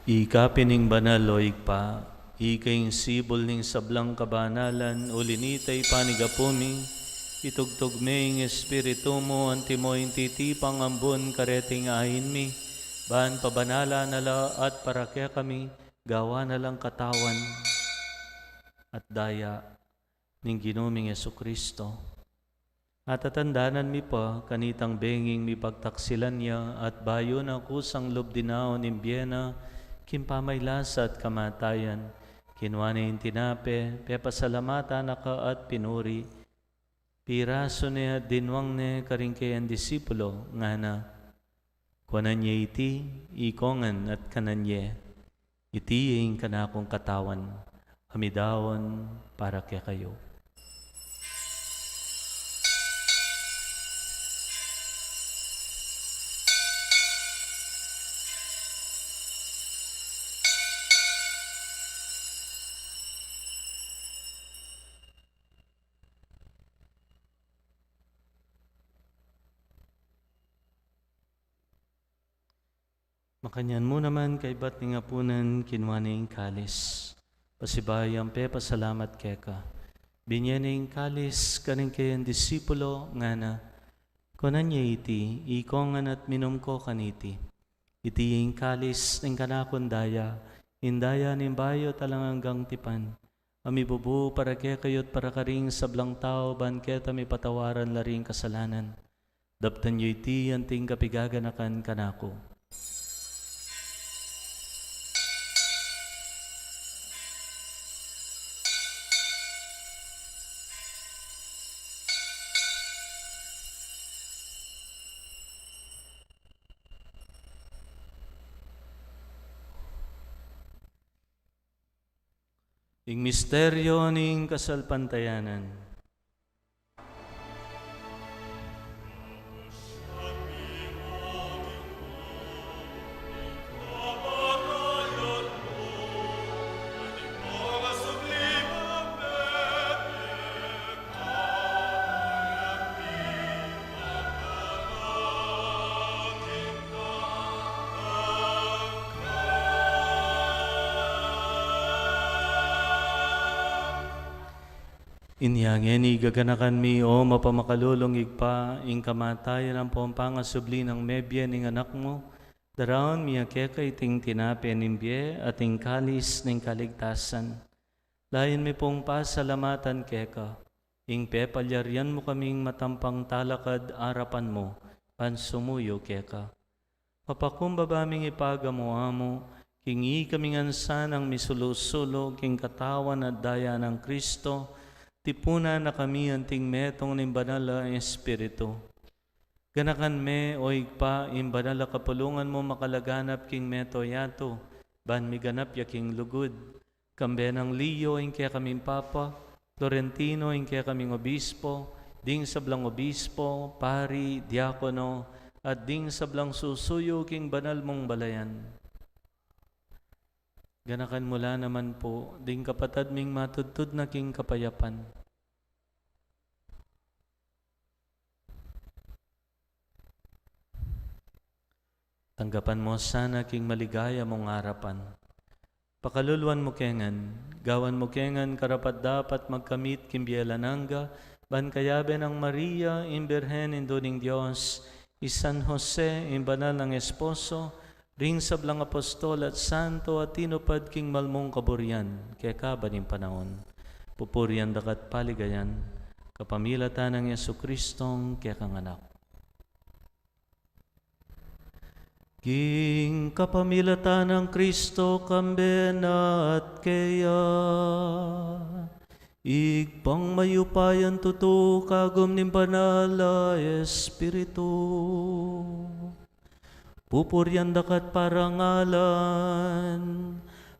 Ika pin ing banal, o Ibpa, ika ing sibul ning sablang kabanalan, uli na nita ipanyawad mu, itugtug me ing Espiritu mu, antimo ing titipang ambun kareting ain mi, ban pabanalan na la at para kekami, gawan na lang katawan at daya ning Ginu ming Jesucristo. At tatandanan mi pa, kanitang benging mipagtaksilan ya, at bayu na kusang lub dinaun ing bie na, king pamaylasa at kamatayan, kinua ne ing tinape, pepasalamatan na ka at pinuri, pirasu ne at dinwang ne karing kayang disipulo, ngana, kuanan ye iti, ikongan at kanan ye. Iti ing kanakung katawan, a midaun para kekayu. Makanyan mu naman kaibat ning apunan, kinua ne ing kalis. Pasibayu yang pepasalamat keka, binye ne ing kalis karing kayang disipulo, ngana, kuanan ye iti, ikongan at minum ko kaniti. Iti ing kalis ning kanakung daya, ing daya ning bayu at alang anggang tipan, a mibubu para kekayu at para karing sablang tau, ban keta mipatawaran la ring kasalanan. Daptan yu iti anting kapigaganakan kanaku. Ing misteryo ning kasalpantayanan. Inya ngeni gaganakan mi, o mapamakalulung Ibpa, ing kamatayan ampong pangasubli nang mebie ning Anak mu, daraun mi keka iting tinape ning bie at ing kalis ning kaligtasan. Layun mi pung pasalamatan keka, ing pepalyarian mu kaming matampang talakad arapan mu, ban sumuyu keka. Mapakumbaba ming ipagamu-amu, king ikami ngan sanang misulu-sulu king katawan at daya nang Kristo, tipunan na kami anting metung ning Banal a Espiritu. Ganakan me, o Ibpa, ing banal a kapulungan mu makalaganap king mabilug a yatu, ban miganap ya king lugud. Kambe nang Leo ing kekaming Papa, Florentino ing kekaming Obispo, ding sablang obispo, pari, diakono, at ding sablang susuyu king banal mung balayan. Ganakan mu la naman pu ding kapatad ming matudtud na king kapayapan. Tanggapan mu sana king maligaya mung arapan. Pakaluluan mu ke ngan, gawan mu ke ngan karapat-dapat magkamit king bie alang angga, ban kayabe nang Maria, ing Birhen, Indu ning Dios, i San Jose, ing banal nang esposo, ring sablang apostol at santo a tinupad king mal mung kaburian, keka ban ing panaun. Pupurian da ka't paligayan, kapamilatan nang Jesucristong kekang Anak. King kapamilatan nang Kristo, kambe na at keya, Ibpang mayupayang tutu, kagum ning Banal a Espiritu. Pupurian da ka't parangalan,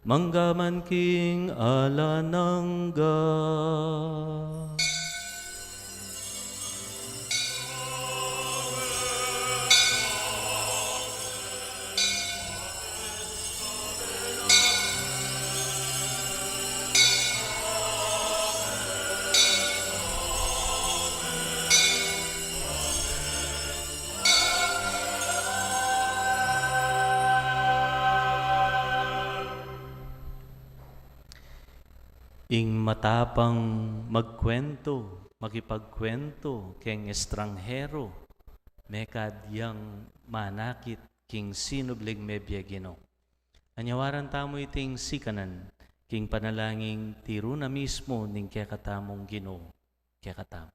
mangga man king alang angga. Ing matapang magkuwentu, makipagkuwentu keng estranghero, mekad yang manakit king sinubling mebie Ginu. Anyawaran tamu iting sikanan king panalangin, tiru na mismu ning kekatamung Ginu kekatamu.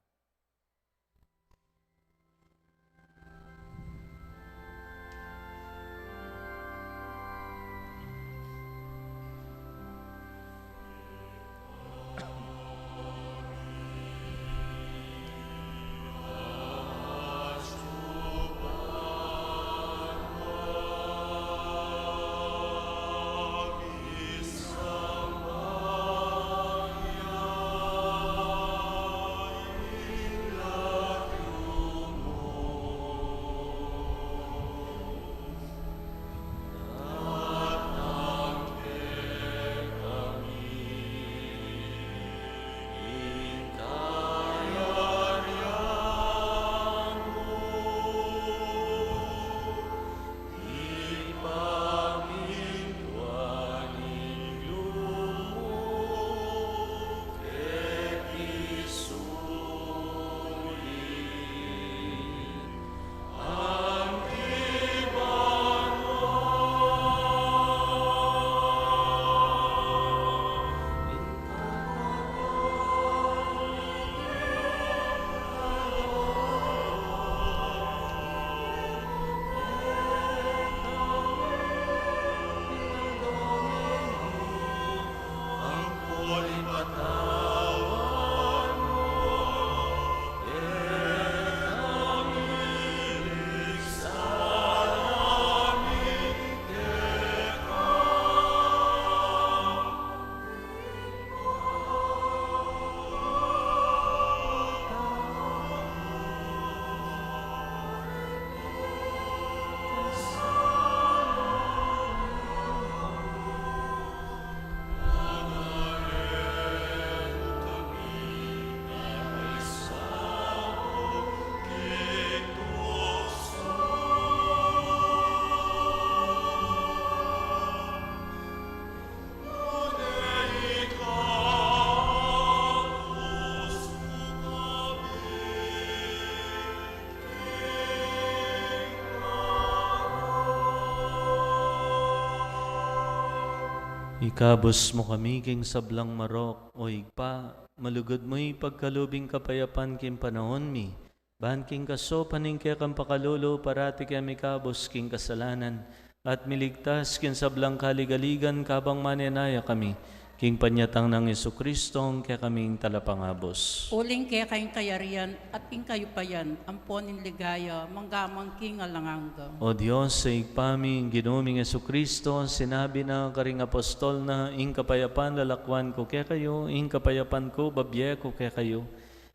Ikabus mu kami king sablang marok, O Ibpa, malugud mu ipagkalub ing kapayapan king panaun mi, ban king kasaupan ning kekang pakalulu, parati kami mikabus king kasalanan, at miligtas king sablang kaligaligan, kabang manenaya kami king panyatang nang Jesucristo, ing kekaming Talapangabus. Uling keka ing kayarian at ing kayupayan, ampon ing ligaya, mangga man king alang angga. O Dios, Ibpa mi, ing Ginu ming Jesucristo, sinabi na karing apostol na, Ing kapayapan lalakwan ku kekayu, ing kapayapan ku babie ku kekayu.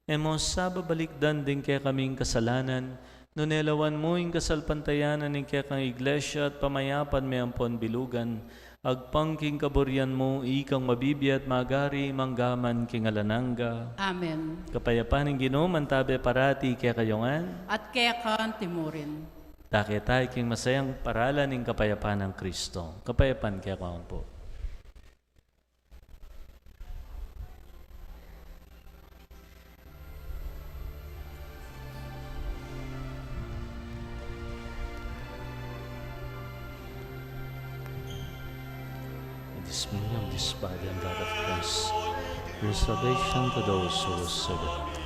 E mu sa babalikdan ding kekaming kasalanan, nune lawan mu ing kasalpantayanan ning kekang Iglesia at pamayapan me ampon bilugan, agpang king kaburian mu, ikang mabibie at magari, mangga man king alang angga. Amen. Kapayapan ning Ginu mantabe parati kekayu ngan. At keka anti mu rin. Take tayu king masayang paralan ning kapayapan nang Kristo. Kapayapan kekayu ngan pu. It is meaning of this body and blood of Christ, your salvation to those who receive it.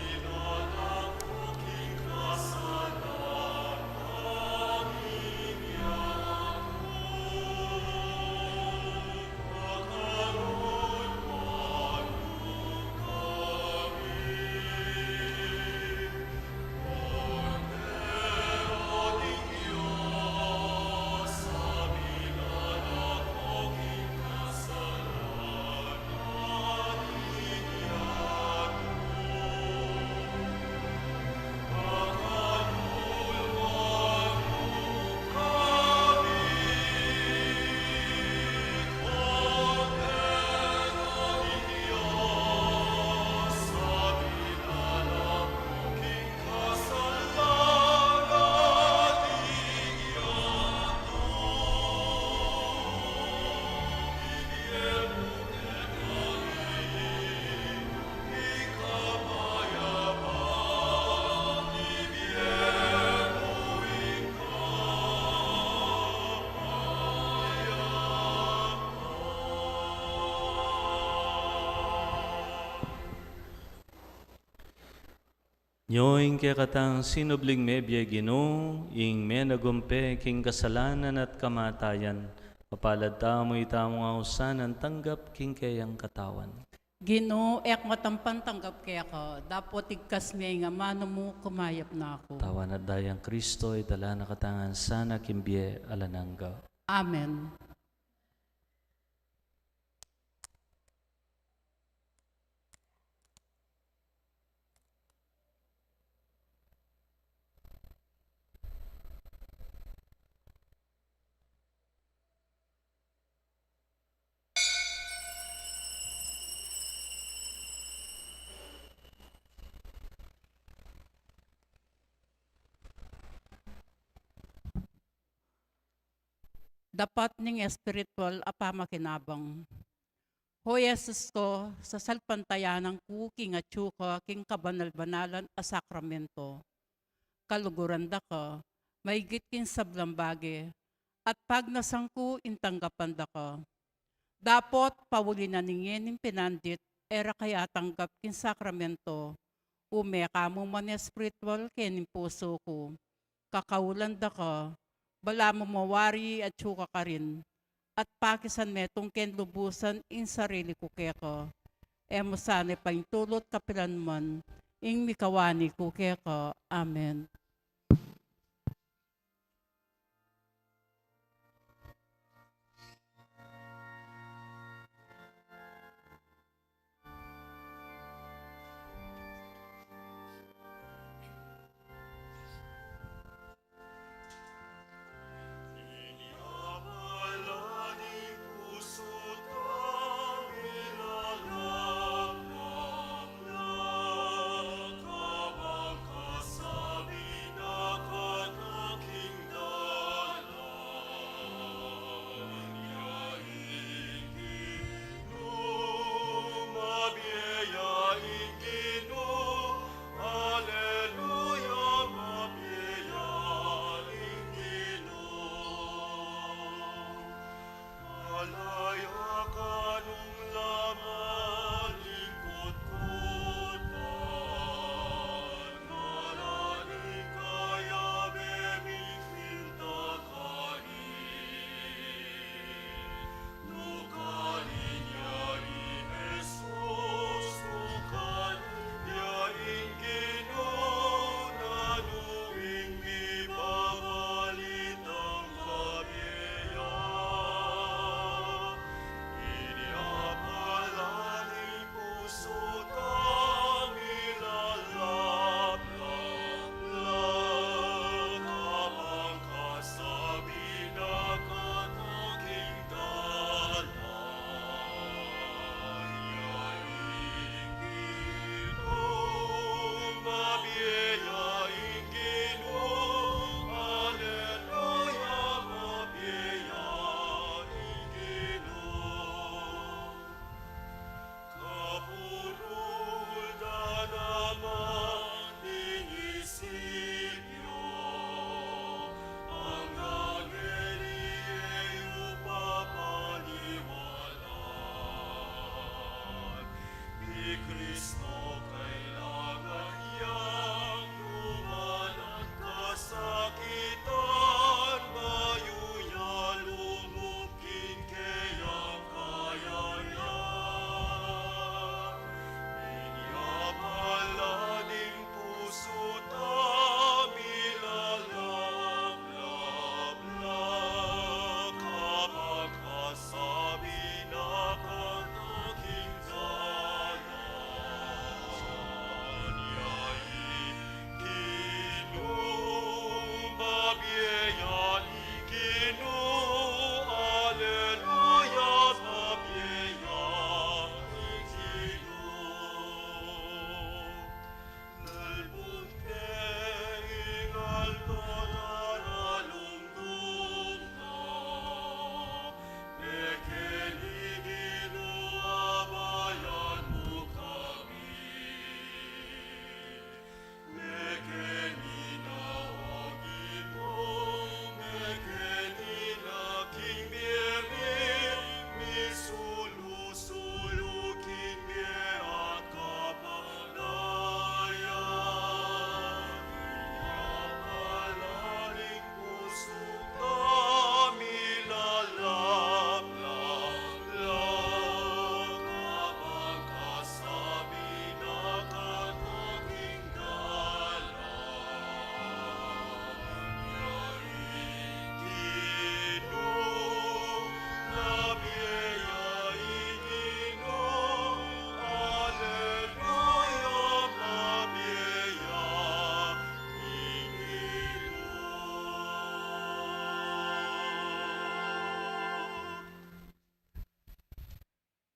Nyo ing kekatang sinubling mebie, Ginu, ing menagumpe king kasalanan at kamatayan. Mapalad tamu, ita mung ausan a tanggap king keyang katawan. Ginu, e ku ngan ampon tanggap keka, dapot igkas me ing amanu mu, kumayap na ku. Katawan at dayang Kristo, idala na katamu ngan sana king bie alang angga. Amen. Dapat ning espiritual a pamakinabang. O Jesus ku, sasalpantayanan ku king atyu ka king kabanal-banalan a sakramento. Kaluguran da ka, maigit king sablang bage, at pagnasan ku ing tanggapan da ka. Dapot pauli na ning ngening pinandit, e ra ka atanggap king sakramento, ume ka mu man espiritual keni king pusu ku. Kakaulan da ka, balamu mawari atyu ka karin, at pakisan metung ken lubusan ing sarili ku keka. E mu sana paintulut kapilan man ing mikawani ku keka. Amen.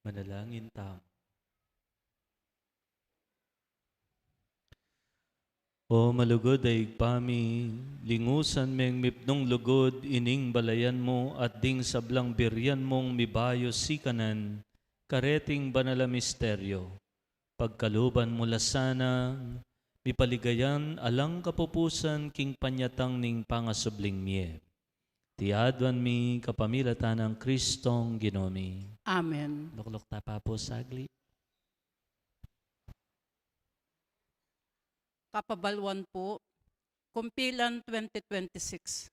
Manalangin tamu. O malugud a Ibpa mi, lingusan meng mipnung lugud ining balayan mu at ding sablang burian mung mibayu sikanan, kareting banal a misteryo. Pagkaluban mu la sana, mipaligayan alang kapupusan king panyatang ning pangasubling mie. Iti aduan mi kapamilatan nang Kristong Ginu mi. Amen. Lukluk ta pa pu saglit. Kapabaluan pu, Kumpilan twenty twenty-six.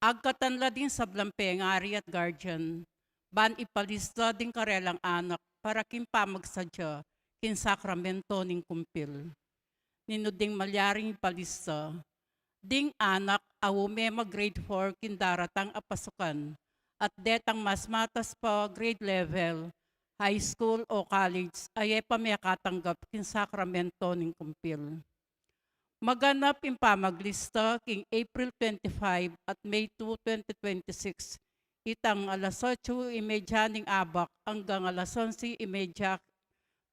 Agkatan la ding sablang pengari at guardian, ban ipalista ding karelang anak para king pamagsadya king sakramento ning kumpil. Ninu ding malyaring ipalista? Ding anak a ume mag grade four king daratang a pasukan, at detang mas matas pa grade level, high school o college, a e pa mekatanggap king sakramento ning kumpil. Maganap ing pamaglista king April twenty-five at May two, twenty twenty-six, itang alas otso y media ning abak anggang alas onse y media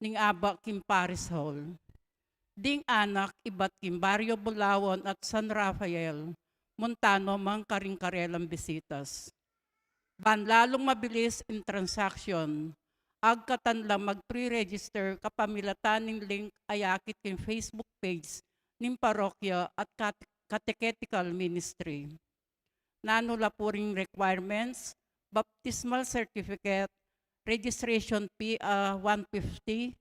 ning abak king Parish Hall. Ding anak ibat king Baryo Bulawan at San Rafael, munta no man karing karelang bisitas. Ban lalung mabilis ing transaction, agkatan lang mag-pre-register kapamilatan ning link a yakit king Facebook page ning parokya at kat-, catechetical ministry. Nanu la pu ring requirements? Baptismal certificate, registration fee a one fifty,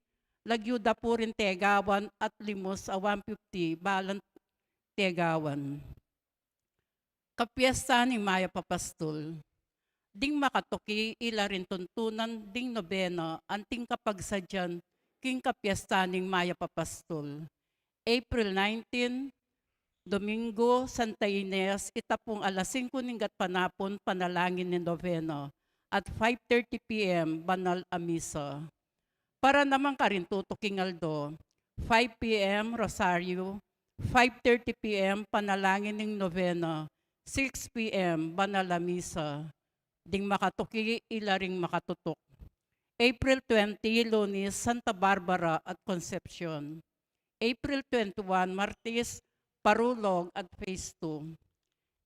lagyu da pu ring tegawan at limos a one fifty balang tegawan. Kapiesta ning Mayap a Pastul. Ding makatuki ila ring tuntunan ding nobena anting kapagsadyan king kapiesta ning Mayap a Pastul. April nineteen, Domingo, Santa Ines, ita pung alas singko ning gatpanapun panalangin ning nobena at five thirty P M banal a misa. Para naman karing tutuking aldo, five P M Rosario, five thirty P M panalangin ning nobena, six P M banal a misa. Ding makatuki ila ring makatutuk. April twenty, Lunes, Santa Barbara at Concepcion. April twenty-one, Martes, Parulog at Phase two.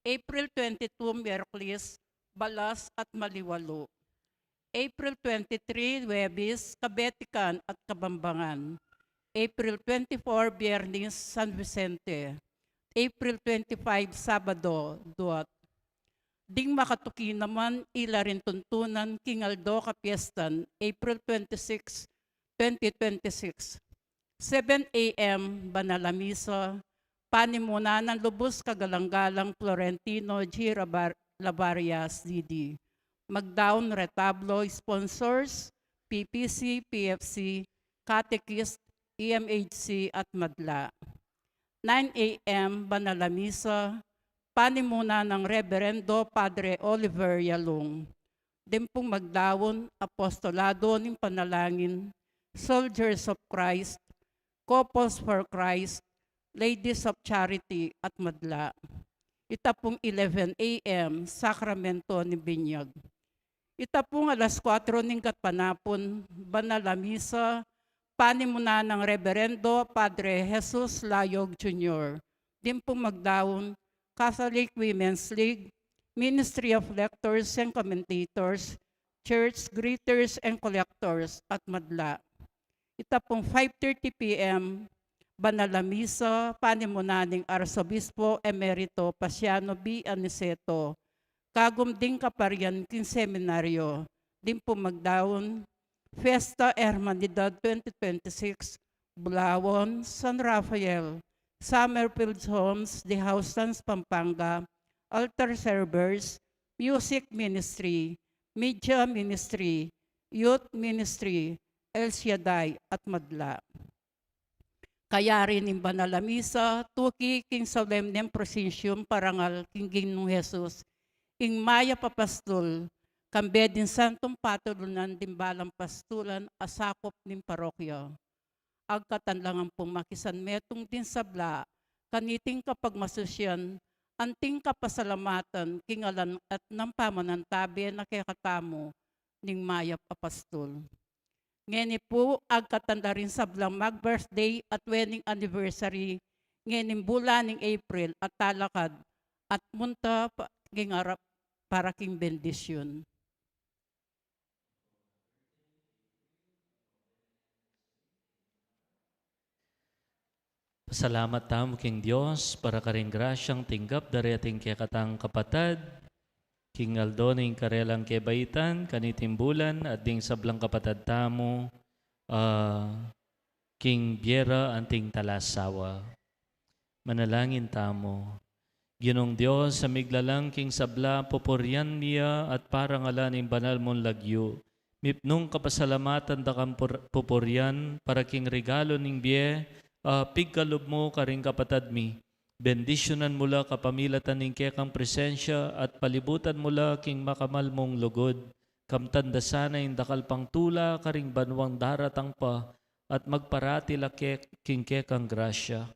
April twenty-two, Miyerkules, Balas at Maliwalu. April twenty-three, Huwebes, Kabetikan at Kabambangan. April twenty-four, Biyernes, San Vicente. April twenty-five, Sabado, Duat. Ding makatuki naman ila ring tuntunan king aldo kapiestan, April twenty-six, twenty twenty-six. Seven A M, banal a misa, panimunan nang Lubus Kagalang-galang Florentino G. Rabar-, Lavarias, D D. Magdaun retablo, sponsors, P P C, P F C, catechist, E M H C, at madla. Nine A M, banal a misa, panimunan nang Reberendo Padre Oliver Yalung. Ding pung magdaun, apostolado ning panalangin, Soldiers of Christ, Couples for Christ, Ladies of Charity, at madla. Ita pung eleven A M, sakramento ning binyag. Ita pung alas kuatro ning gatpanapun, banal a misa, panimunan nang Reberendo Padre Jesus Layog Junior. Ding pung magdaun, Catholic Women's League, Ministry of Lectors and Commentators, Church Greeters and Collectors, at madla. Ita pung five thirty P M, banal a misa, panimunan ning Arsobispo Emerito Paciano B. Aniceto, kagum ding kaparian king seminaryo. Ding pung magdaun, Fiesta Hermandad twenty twenty-six, Bulawan, San Rafael, Summerfield Homes, The House Lands, Pampanga, altar servers, music ministry, media ministry, youth ministry, El Shaddai, at madla. Kayari ning banal a misa, tuki king solemnem procesion parangal king Ginung Jesus, ing Mayap a Pastul, kambe ding santung patulunan ding balang pastulan a sakup ning parokya. Agkatan la ngan pung makisan metung ding sabla kaniting kapagmasusian, anting kapasalamatan king alang at nang pamanantabe na kekatamu ning Mayap a Pastul. Ngeni pu, agkatan da ring sablang mag-birthday at wedding anniversary ngening bulan ning April at talakad at munta pa king arap para king bendisyun. Pasalamat tamu king Dios para karing grasyang tinggap da reting kekatang kapatad king aldo ning karelang kebaitan kaniting bulan, at ding sablang kapatad tamu, ah, king bie ra anting talasawa. Manalangin tamu. Ginung Dios a miglalang king sabla, pupurian mi ya at parangalan ing banal mung lagyu. Mipnung kapasalamatan da kang pur-, pupurian para king regalu ning bie a pigkalub mu karing kapatad mi. Bendisyunan mu la kapamilatan ning kekang presensya at palibutan mu la king makamal mung lugud. Kamtan da sana ing dakal pang tula karing banuang daratang pa at magparati la ke-, king kekang grasya.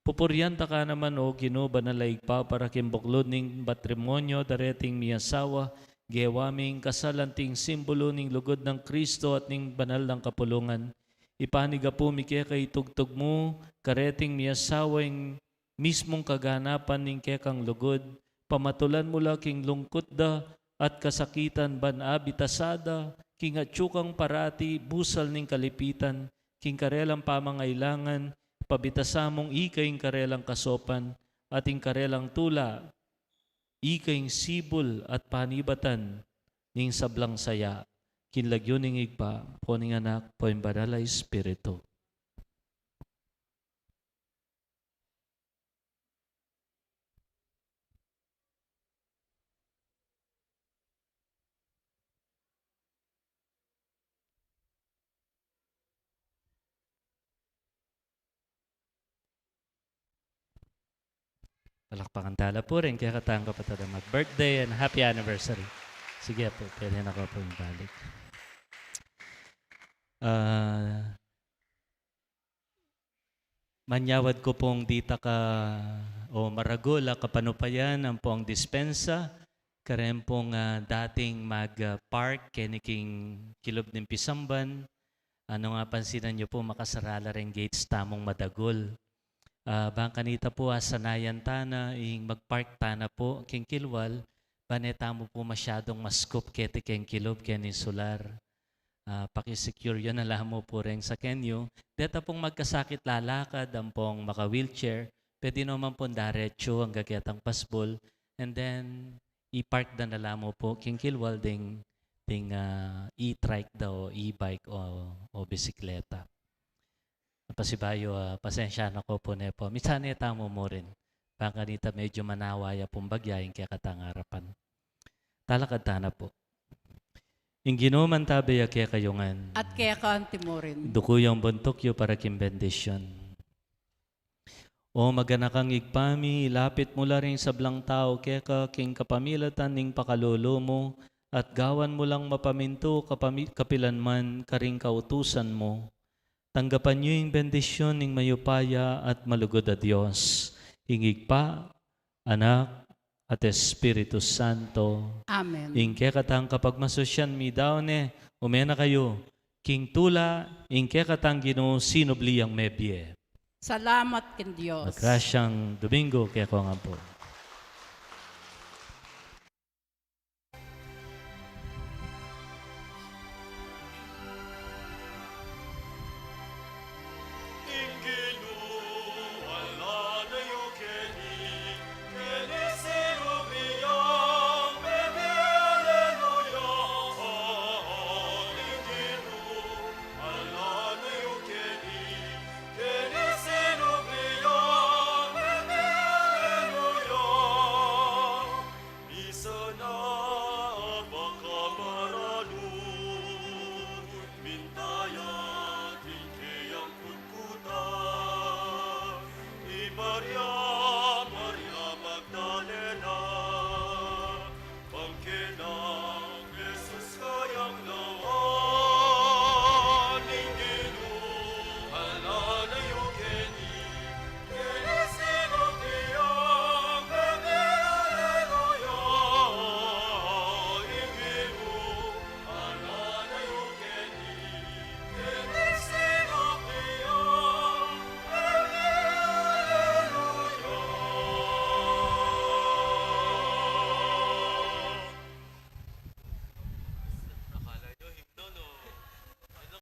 Pupurian ta ka naman, O Ginu, banal a Ibpa, para king buklud ning matrimonyo da reting miasawa, gewa ming kasal anting simbulu ning lugud nang Kristo at ning banal nang kapulungan. Ipanigapu mi keka ing tugtug mu kareting miasawa ing mismung kaganapan ning kekang lugud, pamatulan mu la king lungkut da at kasakitan ban abitasada king atyu kang parati busal ning kalipitan, king karelang pamangailangan, pabitasa mung ika ing karelang kasopan, at ing karelang tula, ika ing sibul at panibatan ning sablang saya, king lagyu ning Ibpa, ampo ning Anak, ampo ing Banal a Espiritu. Palakpakan tala pu ring kekatang kapatad a mag-birthday and happy anniversary. Sige pu, pwede na kayu pung ibalik. Ah, manyawad ku pung ditak a, o maragul a kapanupayan ampong dispensa, kareng pung, ah, dating mag, ah, park keni king kilub ning pisamban. Nung apansinan yu pu, makasara la ring gates tamung madagul. Ah, bang kanita pu, asanayan tana ing mag-park tana pu king kilwal, ban e tamu pu masyadung ma-scoop keti king kilub keni king sular. Ah, paki-secure yu na la mu pu reng saken yu. Deta pung magkasakit lalakad ampong maka-wheelchair, pwede naman pung daretsu angga ketang pasbul. And then, i-park da na la mu pu king kilwal ding, ding, ah, e-trike da o e-bike o, o bisikleta. Pasibayu, ah, pasensya na ku pu ne pu. Minsan e tamu murin. Bang kanita medyu manawa ya pung bagya ing kekatang arapan. Talakad tana pu. Ing Ginu mantabe ya kekayu ngan. At keka anti murin. Duku yang buntuk yu para king bendisyun. O maganakang Ibpa mi, ilapit mu la ring sablang tau keka king kapamilatan ning pakalulu mu, at gawan mu lang mapamintu kapami-, kapilanman karing kautusan mu. Tanggapan yu ing bendisyun ning mayupaya at malugud a Dios, ing Ibpa, Anak, at Espiritu Santo. Amen. Ing kekatang kapagmasusyan mi daun ne, ume na kayu king tula, ing kekatang Ginu sinubli yang mebie. Salamat king Dios. Magrasyang Domingo kekongan pu.